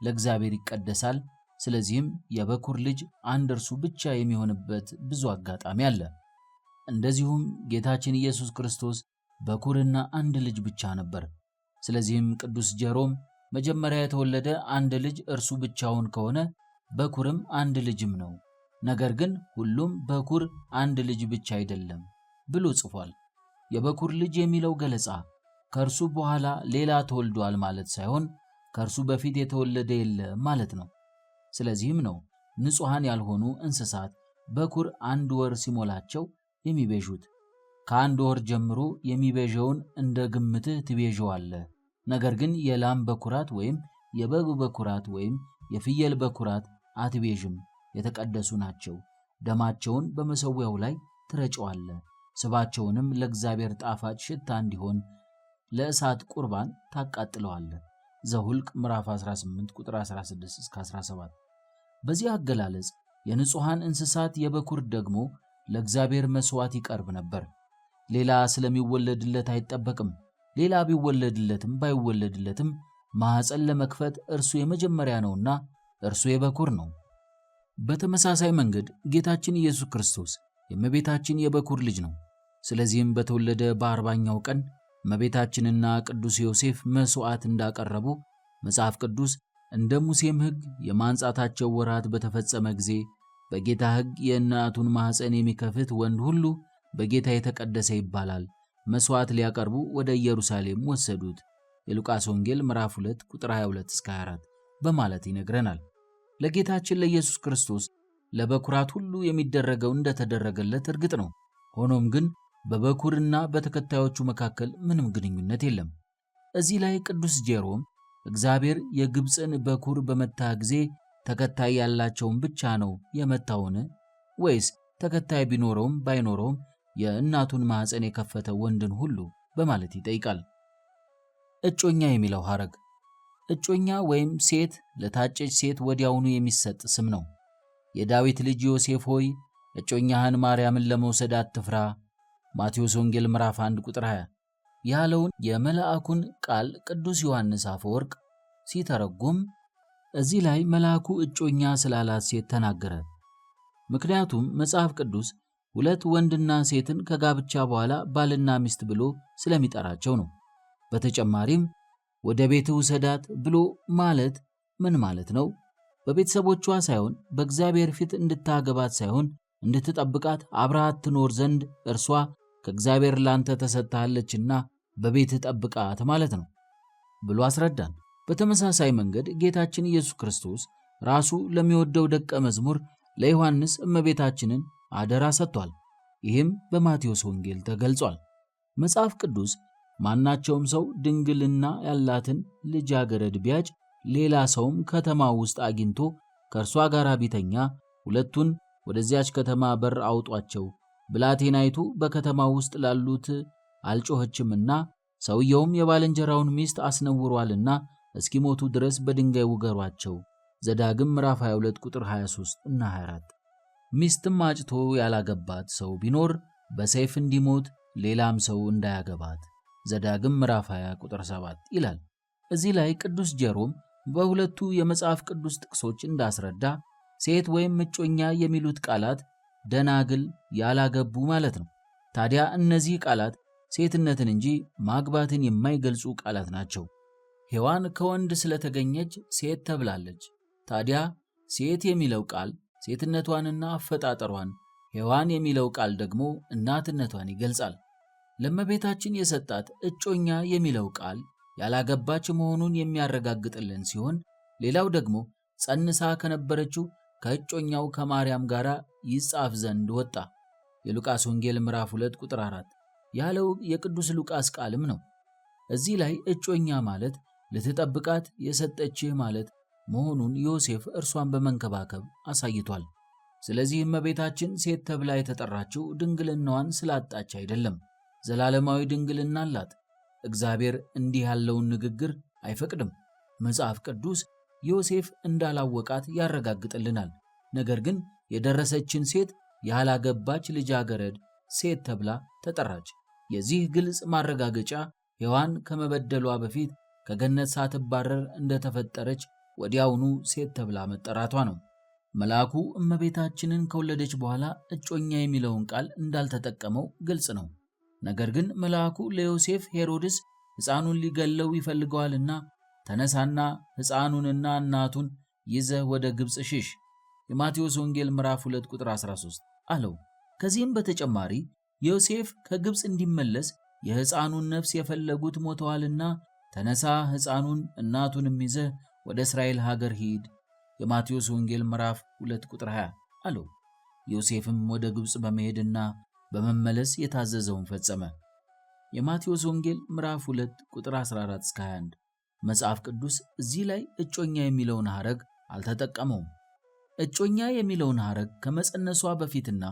ለእግዚአብሔር ይቀደሳል። ስለዚህም የበኩር ልጅ አንድ እርሱ ብቻ የሚሆንበት ብዙ አጋጣሚ አለ። እንደዚሁም ጌታችን ኢየሱስ ክርስቶስ በኩርና አንድ ልጅ ብቻ ነበር። ስለዚህም ቅዱስ ጀሮም መጀመሪያ የተወለደ አንድ ልጅ እርሱ ብቻውን ከሆነ በኩርም አንድ ልጅም ነው፣ ነገር ግን ሁሉም በኩር አንድ ልጅ ብቻ አይደለም ብሎ ጽፏል። የበኩር ልጅ የሚለው ገለጻ ከእርሱ በኋላ ሌላ ተወልዷል ማለት ሳይሆን ከእርሱ በፊት የተወለደ የለም ማለት ነው። ስለዚህም ነው ንጹሐን ያልሆኑ እንስሳት በኩር አንድ ወር ሲሞላቸው የሚቤዡት። ከአንድ ወር ጀምሮ የሚቤዠውን እንደ ግምትህ ትቤዠዋለህ። ነገር ግን የላም በኩራት ወይም የበግ በኩራት ወይም የፍየል በኩራት አትቤዥም፣ የተቀደሱ ናቸው። ደማቸውን በመሠዊያው ላይ ትረጨዋለህ። ስባቸውንም ለእግዚአብሔር ጣፋጭ ሽታ እንዲሆን ለእሳት ቁርባን ታቃጥለዋለህ። ዘሁልቅ ምዕራፍ 18 ቁጥር 16 እስከ 17። በዚህ አገላለጽ የንጹሐን እንስሳት የበኩር ደግሞ ለእግዚአብሔር መሥዋዕት ይቀርብ ነበር። ሌላ ስለሚወለድለት አይጠበቅም። ሌላ ቢወለድለትም ባይወለድለትም ማኅፀን ለመክፈት እርሱ የመጀመሪያ ነውና እርሱ የበኩር ነው። በተመሳሳይ መንገድ ጌታችን ኢየሱስ ክርስቶስ የእመቤታችን የበኩር ልጅ ነው። ስለዚህም በተወለደ በ40ኛው ቀን እመቤታችንና ቅዱስ ዮሴፍ መሥዋዕት እንዳቀረቡ መጽሐፍ ቅዱስ እንደ ሙሴም ሕግ የማንጻታቸው ወራት በተፈጸመ ጊዜ በጌታ ሕግ የእናቱን ማኅፀን የሚከፍት ወንድ ሁሉ በጌታ የተቀደሰ ይባላል፣ መሥዋዕት ሊያቀርቡ ወደ ኢየሩሳሌም ወሰዱት። የሉቃስ ወንጌል ምዕራፍ 2 ቁጥር 22 እስከ 24 በማለት ይነግረናል። ለጌታችን ለኢየሱስ ክርስቶስ ለበኩራት ሁሉ የሚደረገው እንደተደረገለት እርግጥ ነው። ሆኖም ግን በበኩርና በተከታዮቹ መካከል ምንም ግንኙነት የለም። እዚህ ላይ ቅዱስ ጄሮም እግዚአብሔር የግብፅን በኩር በመታ ጊዜ ተከታይ ያላቸውን ብቻ ነው የመታውን ወይስ ተከታይ ቢኖረውም ባይኖረውም የእናቱን ማኅፀን የከፈተ ወንድን ሁሉ በማለት ይጠይቃል። እጮኛ የሚለው ሐረግ እጮኛ ወይም ሴት ለታጨች ሴት ወዲያውኑ የሚሰጥ ስም ነው። የዳዊት ልጅ ዮሴፍ ሆይ እጮኛህን ማርያምን ለመውሰድ አትፍራ፣ ማቴዎስ ወንጌል ምዕራፍ 1 ቁጥር 20 ያለውን የመልአኩን ቃል ቅዱስ ዮሐንስ አፈወርቅ ሲተረጉም እዚህ ላይ መልአኩ እጮኛ ስላላት ሴት ተናገረ። ምክንያቱም መጽሐፍ ቅዱስ ሁለት ወንድና ሴትን ከጋብቻ በኋላ ባልና ሚስት ብሎ ስለሚጠራቸው ነው። በተጨማሪም ወደ ቤትህ ውሰዳት ብሎ ማለት ምን ማለት ነው? በቤተሰቦቿ ሳይሆን በእግዚአብሔር ፊት እንድታገባት ሳይሆን እንድትጠብቃት አብረሃት ትኖር ዘንድ እርሷ ከእግዚአብሔር ላንተ ተሰጥታለችና በቤትህ ጠብቃት ማለት ነው ብሎ አስረዳን። በተመሳሳይ መንገድ ጌታችን ኢየሱስ ክርስቶስ ራሱ ለሚወደው ደቀ መዝሙር ለዮሐንስ እመቤታችንን አደራ ሰጥቷል። ይህም በማቴዎስ ወንጌል ተገልጿል። መጽሐፍ ቅዱስ ማናቸውም ሰው ድንግልና ያላትን ልጃገረድ ቢያጭ፣ ሌላ ሰውም ከተማ ውስጥ አግኝቶ ከእርሷ ጋር ቢተኛ ሁለቱን ወደዚያች ከተማ በር አውጧቸው፣ ብላቴናይቱ በከተማ ውስጥ ላሉት አልጮኸችምና ሰውየውም የባልንጀራውን ሚስት አስነውሯልና እስኪሞቱ ድረስ በድንጋይ ውገሯቸው። ዘዳግም ምዕራፍ 22 ቁጥር 23 እና 24። ሚስትም አጭቶ ያላገባት ሰው ቢኖር በሰይፍ እንዲሞት ሌላም ሰው እንዳያገባት ዘዳግም ምዕራፍ 20 ቁጥር 7 ይላል። እዚህ ላይ ቅዱስ ጀሮም በሁለቱ የመጽሐፍ ቅዱስ ጥቅሶች እንዳስረዳ ሴት ወይም እጮኛ የሚሉት ቃላት ደናግል ያላገቡ ማለት ነው። ታዲያ እነዚህ ቃላት ሴትነትን እንጂ ማግባትን የማይገልጹ ቃላት ናቸው። ሔዋን ከወንድ ስለተገኘች ሴት ተብላለች። ታዲያ ሴት የሚለው ቃል ሴትነቷንና አፈጣጠሯን፣ ሔዋን የሚለው ቃል ደግሞ እናትነቷን ይገልጻል። ለእመቤታችን የሰጣት እጮኛ የሚለው ቃል ያላገባች መሆኑን የሚያረጋግጥልን ሲሆን፣ ሌላው ደግሞ ጸንሳ ከነበረችው ከእጮኛው ከማርያም ጋር ይጻፍ ዘንድ ወጣ የሉቃስ ወንጌል ምዕራፍ 2 ቁጥር 4 ያለው የቅዱስ ሉቃስ ቃልም ነው። እዚህ ላይ እጮኛ ማለት ልትጠብቃት የሰጠችህ ማለት መሆኑን ዮሴፍ እርሷን በመንከባከብ አሳይቷል። ስለዚህ እመቤታችን ሴት ተብላ የተጠራችው ድንግልናዋን ስላጣች አይደለም። ዘላለማዊ ድንግልና አላት። እግዚአብሔር እንዲህ ያለውን ንግግር አይፈቅድም። መጽሐፍ ቅዱስ ዮሴፍ እንዳላወቃት ያረጋግጥልናል። ነገር ግን የደረሰችን ሴት ያላገባች ልጃገረድ ሴት ተብላ ተጠራች። የዚህ ግልጽ ማረጋገጫ ሔዋን ከመበደሏ በፊት ከገነት ሳትባረር እንደተፈጠረች ወዲያውኑ ሴት ተብላ መጠራቷ ነው። መልአኩ እመቤታችንን ከወለደች በኋላ እጮኛ የሚለውን ቃል እንዳልተጠቀመው ግልጽ ነው። ነገር ግን መልአኩ ለዮሴፍ ሄሮድስ ሕፃኑን ሊገለው ይፈልገዋልና ተነሳና ሕፃኑንና እናቱን ይዘህ ወደ ግብፅ ሽሽ የማቴዎስ ወንጌል ምዕራፍ 2 ቁጥር 13 አለው። ከዚህም በተጨማሪ ዮሴፍ ከግብፅ እንዲመለስ የሕፃኑን ነፍስ የፈለጉት ሞተዋልና ተነሳ፣ ሕፃኑን እናቱንም ይዘህ ወደ እስራኤል ሀገር ሂድ የማቴዎስ ወንጌል ምዕራፍ 2 ቁጥር 20 አለው። ዮሴፍም ወደ ግብፅ በመሄድና በመመለስ የታዘዘውን ፈጸመ። የማቴዎስ ወንጌል ምዕራፍ 2 ቁጥር 14 እስከ 21። መጽሐፍ ቅዱስ እዚህ ላይ እጮኛ የሚለውን ሐረግ አልተጠቀመውም። እጮኛ የሚለውን ሐረግ ከመጸነሷ በፊትና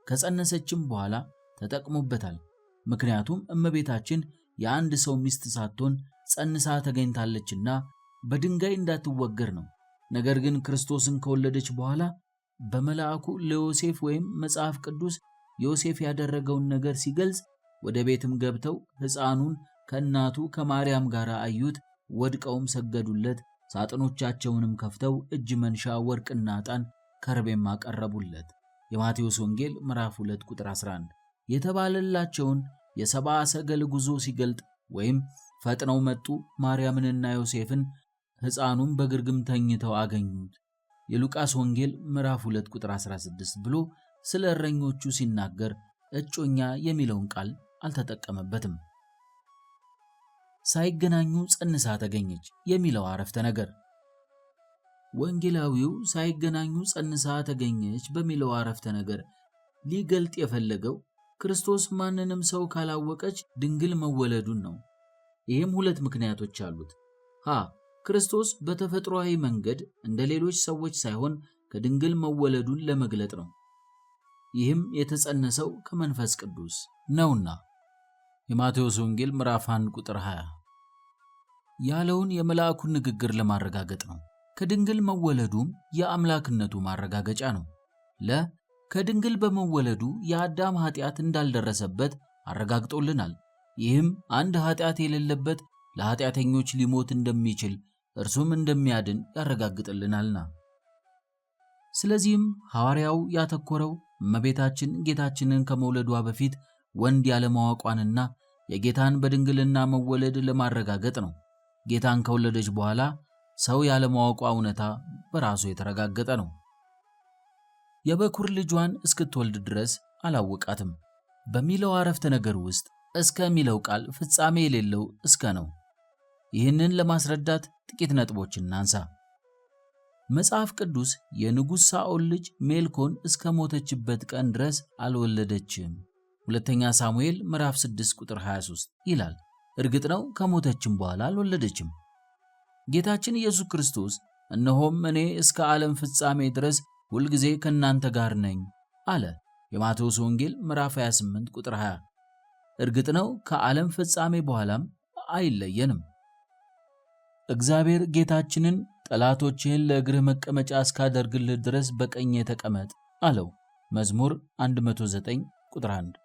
ከጸነሰችም በኋላ ተጠቅሞበታል። ምክንያቱም እመቤታችን የአንድ ሰው ሚስት ሳትሆን ጸንሳ ተገኝታለችና በድንጋይ እንዳትወገር ነው። ነገር ግን ክርስቶስን ከወለደች በኋላ በመልአኩ ለዮሴፍ ወይም መጽሐፍ ቅዱስ ዮሴፍ ያደረገውን ነገር ሲገልጽ ወደ ቤትም ገብተው ሕፃኑን ከእናቱ ከማርያም ጋር አዩት፣ ወድቀውም ሰገዱለት። ሳጥኖቻቸውንም ከፍተው እጅ መንሻ ወርቅና ዕጣን ከርቤም አቀረቡለት። የማቴዎስ ወንጌል ምዕራፍ 2 ቁጥር 11 የተባለላቸውን የሰብአ ሰገል ጉዞ ሲገልጥ ወይም ፈጥነው መጡ፣ ማርያምንና ዮሴፍን ሕፃኑን በግርግም ተኝተው አገኙት የሉቃስ ወንጌል ምዕራፍ 2 ቁጥር 16 ብሎ ስለ እረኞቹ ሲናገር እጮኛ የሚለውን ቃል አልተጠቀመበትም። ሳይገናኙ ጸንሳ ተገኘች የሚለው አረፍተ ነገር ወንጌላዊው ሳይገናኙ ጸንሳ ተገኘች በሚለው አረፍተ ነገር ሊገልጥ የፈለገው ክርስቶስ ማንንም ሰው ካላወቀች ድንግል መወለዱን ነው። ይህም ሁለት ምክንያቶች አሉት። ሀ ክርስቶስ በተፈጥሯዊ መንገድ እንደ ሌሎች ሰዎች ሳይሆን ከድንግል መወለዱን ለመግለጥ ነው። ይህም የተጸነሰው ከመንፈስ ቅዱስ ነውና የማቴዎስ ወንጌል ምዕራፍ 1 ቁጥር 20 ያለውን የመልአኩን ንግግር ለማረጋገጥ ነው። ከድንግል መወለዱም የአምላክነቱ ማረጋገጫ ነው። ለ ከድንግል በመወለዱ የአዳም ኃጢአት እንዳልደረሰበት አረጋግጦልናል። ይህም አንድ ኃጢአት የሌለበት ለኃጢአተኞች ሊሞት እንደሚችል እርሱም እንደሚያድን ያረጋግጥልናልና። ስለዚህም ሐዋርያው ያተኮረው እመቤታችን ጌታችንን ከመውለዷ በፊት ወንድ ያለማወቋንና የጌታን በድንግልና መወለድ ለማረጋገጥ ነው። ጌታን ከወለደች በኋላ ሰው ያለማወቋ እውነታ በራሱ የተረጋገጠ ነው። የበኩር ልጇን እስክትወልድ ድረስ አላወቃትም በሚለው አረፍተ ነገር ውስጥ እስከ የሚለው ቃል ፍጻሜ የሌለው እስከ ነው። ይህንን ለማስረዳት ጥቂት ነጥቦችን እናንሳ። መጽሐፍ ቅዱስ የንጉሥ ሳኦል ልጅ ሜልኮን እስከ ሞተችበት ቀን ድረስ አልወለደችም፣ ሁለተኛ ሳሙኤል ምዕራፍ 6 ቁጥር 23 ይላል። እርግጥ ነው ከሞተችም በኋላ አልወለደችም። ጌታችን ኢየሱስ ክርስቶስ እነሆም እኔ እስከ ዓለም ፍጻሜ ድረስ ሁልጊዜ ከእናንተ ጋር ነኝ አለ። የማቴዎስ ወንጌል ምዕራፍ 28 ቁጥር 20። እርግጥ ነው ከዓለም ፍጻሜ በኋላም አይለየንም። እግዚአብሔር ጌታችንን ጠላቶችህን ለእግርህ መቀመጫ እስካደርግልህ ድረስ በቀኜ ተቀመጥ አለው። መዝሙር 109 ቁጥር 1።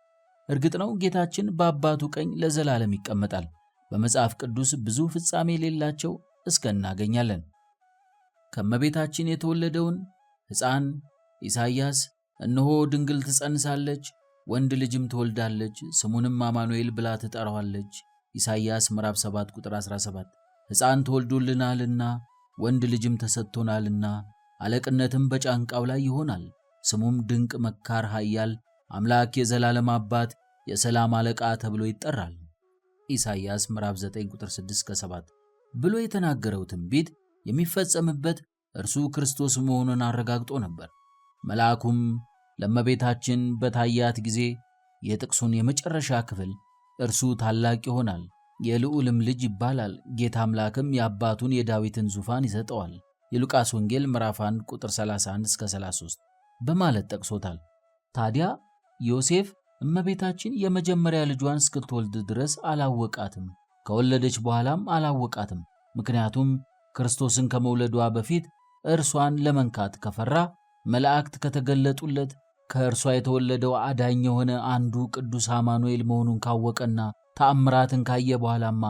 እርግጥ ነው ጌታችን በአባቱ ቀኝ ለዘላለም ይቀመጣል። በመጽሐፍ ቅዱስ ብዙ ፍጻሜ የሌላቸው እስከ እናገኛለን። ከእመቤታችን የተወለደውን ሕፃን ኢሳይያስ እነሆ ድንግል ትጸንሳለች፣ ወንድ ልጅም ትወልዳለች፣ ስሙንም አማኑኤል ብላ ትጠራዋለች። ኢሳይያስ ምዕራፍ 7 ቁጥር 17። ሕፃን ተወልዶልናልና ወንድ ልጅም ተሰጥቶናልና አለቅነትም በጫንቃው ላይ ይሆናል። ስሙም ድንቅ መካር፣ ኃያል አምላክ፣ የዘላለም አባት፣ የሰላም አለቃ ተብሎ ይጠራል። ኢሳይያስ ምዕራፍ 9 ቁጥር 6-7 ብሎ የተናገረው ትንቢት የሚፈጸምበት እርሱ ክርስቶስ መሆኑን አረጋግጦ ነበር። መልአኩም ለእመቤታችን በታያት ጊዜ የጥቅሱን የመጨረሻ ክፍል እርሱ ታላቅ ይሆናል፣ የልዑልም ልጅ ይባላል፣ ጌታ አምላክም የአባቱን የዳዊትን ዙፋን ይሰጠዋል፣ የሉቃስ ወንጌል ምዕራፍ 1 ቁጥር 31 እስከ 33 በማለት ጠቅሶታል። ታዲያ ዮሴፍ እመቤታችን የመጀመሪያ ልጇን እስክትወልድ ድረስ አላወቃትም፣ ከወለደች በኋላም አላወቃትም። ምክንያቱም ክርስቶስን ከመውለዷ በፊት እርሷን ለመንካት ከፈራ መላእክት ከተገለጡለት ከእርሷ የተወለደው አዳኝ የሆነ አንዱ ቅዱስ አማኑኤል መሆኑን ካወቀና ተአምራትን ካየ በኋላማ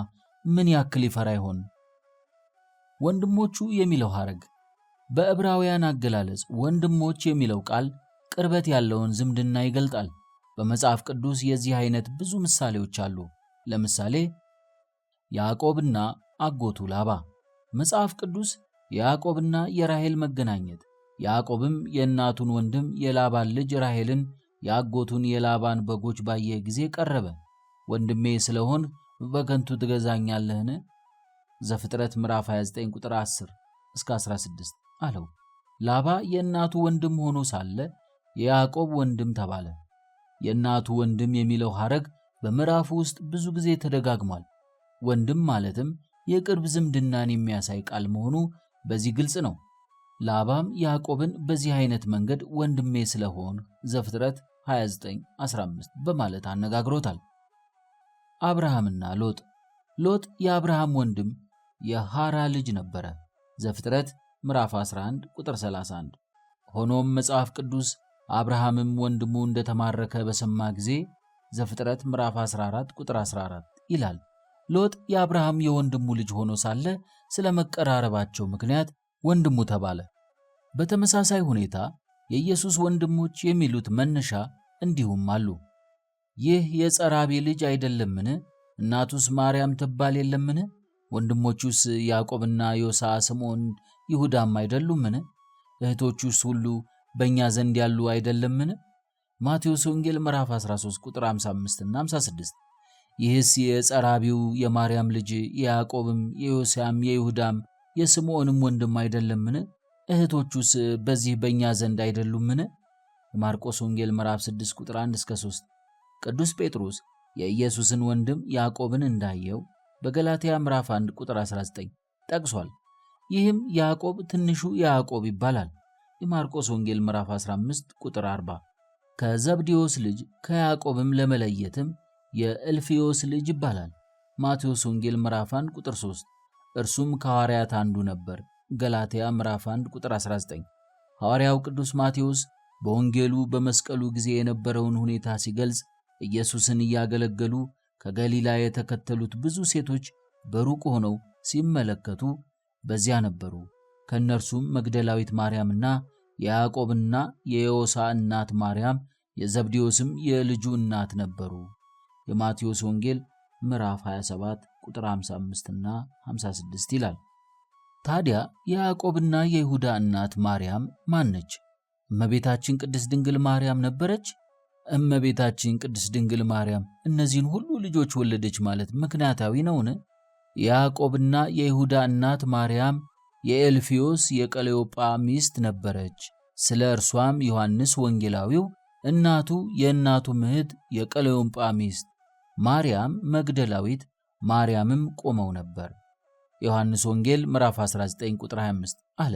ምን ያክል ይፈራ ይሆን? ወንድሞቹ የሚለው ሐረግ በዕብራውያን አገላለጽ ወንድሞች የሚለው ቃል ቅርበት ያለውን ዝምድና ይገልጣል። በመጽሐፍ ቅዱስ የዚህ አይነት ብዙ ምሳሌዎች አሉ። ለምሳሌ ያዕቆብና አጎቱ ላባ። መጽሐፍ ቅዱስ የያዕቆብና የራሔል መገናኘት፣ ያዕቆብም የእናቱን ወንድም የላባን ልጅ ራሔልን የአጎቱን የላባን በጎች ባየ ጊዜ ቀረበ፣ ወንድሜ ስለሆን በከንቱ ትገዛኛለህን? ዘፍጥረት ምዕራፍ 29 ቁጥር 10 እስከ 16 አለው። ላባ የእናቱ ወንድም ሆኖ ሳለ የያዕቆብ ወንድም ተባለ። የእናቱ ወንድም የሚለው ሐረግ በምዕራፉ ውስጥ ብዙ ጊዜ ተደጋግሟል። ወንድም ማለትም የቅርብ ዝምድናን የሚያሳይ ቃል መሆኑ በዚህ ግልጽ ነው። ላባም ያዕቆብን በዚህ አይነት መንገድ ወንድሜ ስለሆን ዘፍጥረት 29:15 በማለት አነጋግሮታል። አብርሃምና ሎጥ። ሎጥ የአብርሃም ወንድም የሃራ ልጅ ነበረ። ዘፍጥረት ምዕራፍ 11 ቁጥር 31። ሆኖም መጽሐፍ ቅዱስ አብርሃምም ወንድሙ እንደተማረከ በሰማ ጊዜ ዘፍጥረት ምዕራፍ 14 ቁጥር 14 ይላል። ሎጥ የአብርሃም የወንድሙ ልጅ ሆኖ ሳለ ስለ መቀራረባቸው ምክንያት ወንድሙ ተባለ። በተመሳሳይ ሁኔታ የኢየሱስ ወንድሞች የሚሉት መነሻ እንዲሁም አሉ። ይህ የጸራቢ ልጅ አይደለምን? እናቱስ ማርያም ትባል የለምን? ወንድሞቹስ ያዕቆብና ዮሳ፣ ስምዖን፣ ይሁዳም አይደሉምን? እህቶቹስ ሁሉ በእኛ ዘንድ ያሉ አይደለምን? ማቴዎስ ወንጌል ምዕራፍ 13 ቁጥር 55 እና 56። ይህስ የጸራቢው የማርያም ልጅ የያዕቆብም የዮሳም የይሁዳም የስምዖንም ወንድም አይደለምን? እህቶቹስ በዚህ በእኛ ዘንድ አይደሉምን? የማርቆስ ወንጌል ምዕራፍ 6 ቁጥር 1 እስከ 3። ቅዱስ ጴጥሮስ የኢየሱስን ወንድም ያዕቆብን እንዳየው በገላትያ ምዕራፍ 1 ቁጥር 19 ጠቅሷል። ይህም ያዕቆብ ትንሹ ያዕቆብ ይባላል። የማርቆስ ወንጌል ምዕራፍ 15 ቁጥር 40። ከዘብዴዎስ ልጅ ከያዕቆብም ለመለየትም የእልፍዮስ ልጅ ይባላል። ማቴዎስ ወንጌል ምዕራፍ 1 ቁጥር 3። እርሱም ከሐዋርያት አንዱ ነበር። ገላትያ ምዕራፍ 1 ቁጥር 19። ሐዋርያው ቅዱስ ማቴዎስ በወንጌሉ በመስቀሉ ጊዜ የነበረውን ሁኔታ ሲገልጽ ኢየሱስን እያገለገሉ ከገሊላ የተከተሉት ብዙ ሴቶች በሩቅ ሆነው ሲመለከቱ በዚያ ነበሩ። ከእነርሱም መግደላዊት ማርያምና የያዕቆብና የዮሳ እናት ማርያም የዘብዴዎስም የልጁ እናት ነበሩ። የማቴዎስ ወንጌል ምዕራፍ 27 ቁጥር 55 እና 56 ይላል። ታዲያ የያዕቆብና የይሁዳ እናት ማርያም ማን ነች? እመቤታችን ቅድስት ድንግል ማርያም ነበረች? እመቤታችን ቅድስት ድንግል ማርያም እነዚህን ሁሉ ልጆች ወለደች ማለት ምክንያታዊ ነውን? የያዕቆብና የይሁዳ እናት ማርያም የኤልፊዮስ የቀለዮጳ ሚስት ነበረች። ስለ እርሷም ዮሐንስ ወንጌላዊው እናቱ የእናቱ እህት የቀለዮጳ ሚስት ማርያም መግደላዊት ማርያምም ቆመው ነበር። ዮሐንስ ወንጌል ምዕራፍ 19 ቁጥር 25 አለ።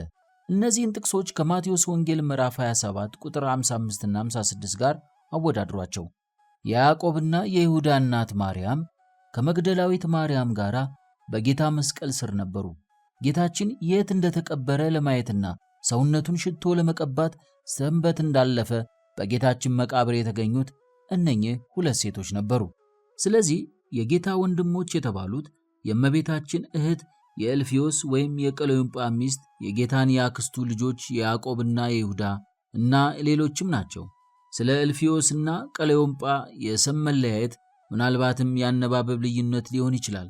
እነዚህን ጥቅሶች ከማቴዎስ ወንጌል ምዕራፍ 27 ቁጥር 55 እና 56 ጋር አወዳድሯቸው። የያዕቆብና የይሁዳ እናት ማርያም ከመግደላዊት ማርያም ጋር በጌታ መስቀል ስር ነበሩ። ጌታችን የት እንደተቀበረ ለማየትና ሰውነቱን ሽቶ ለመቀባት ሰንበት እንዳለፈ በጌታችን መቃብር የተገኙት እነኚህ ሁለት ሴቶች ነበሩ። ስለዚህ የጌታ ወንድሞች የተባሉት የእመቤታችን እህት የእልፍዮስ ወይም የቀለዮጳ ሚስት፣ የጌታን የአክስቱ ልጆች የያዕቆብና የይሁዳ እና ሌሎችም ናቸው። ስለ እልፍዮስና ቀለዮጳ የስም መለያየት ምናልባትም የአነባበብ ልዩነት ሊሆን ይችላል።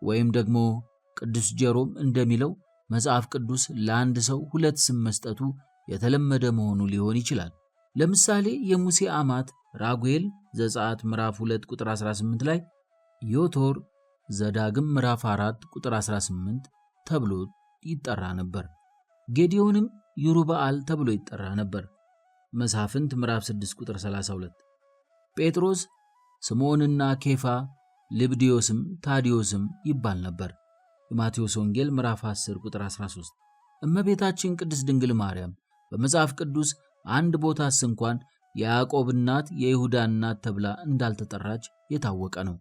ወይም ደግሞ ቅዱስ ጀሮም እንደሚለው መጽሐፍ ቅዱስ ለአንድ ሰው ሁለት ስም መስጠቱ የተለመደ መሆኑ ሊሆን ይችላል። ለምሳሌ የሙሴ አማት ራጉኤል ዘጸአት ምዕራፍ 2 ቁጥር 18 ላይ ዮቶር ዘዳግም ምዕራፍ 4 ቁጥር 18 ተብሎ ይጠራ ነበር። ጌዲዮንም ይሩበአል ተብሎ ይጠራ ነበር። መሳፍንት ምዕራፍ 6 ቁጥር 32። ጴጥሮስ ስምዖንና ኬፋ፣ ልብዲዮስም ታዲዮስም ይባል ነበር። የማቴዎስ ወንጌል ምዕራፍ 10 ቁጥር 13። እመቤታችን ቅድስት ድንግል ማርያም በመጽሐፍ ቅዱስ አንድ ቦታስ እንኳን የያዕቆብ እናት የይሁዳ እናት ተብላ እንዳልተጠራች የታወቀ ነው።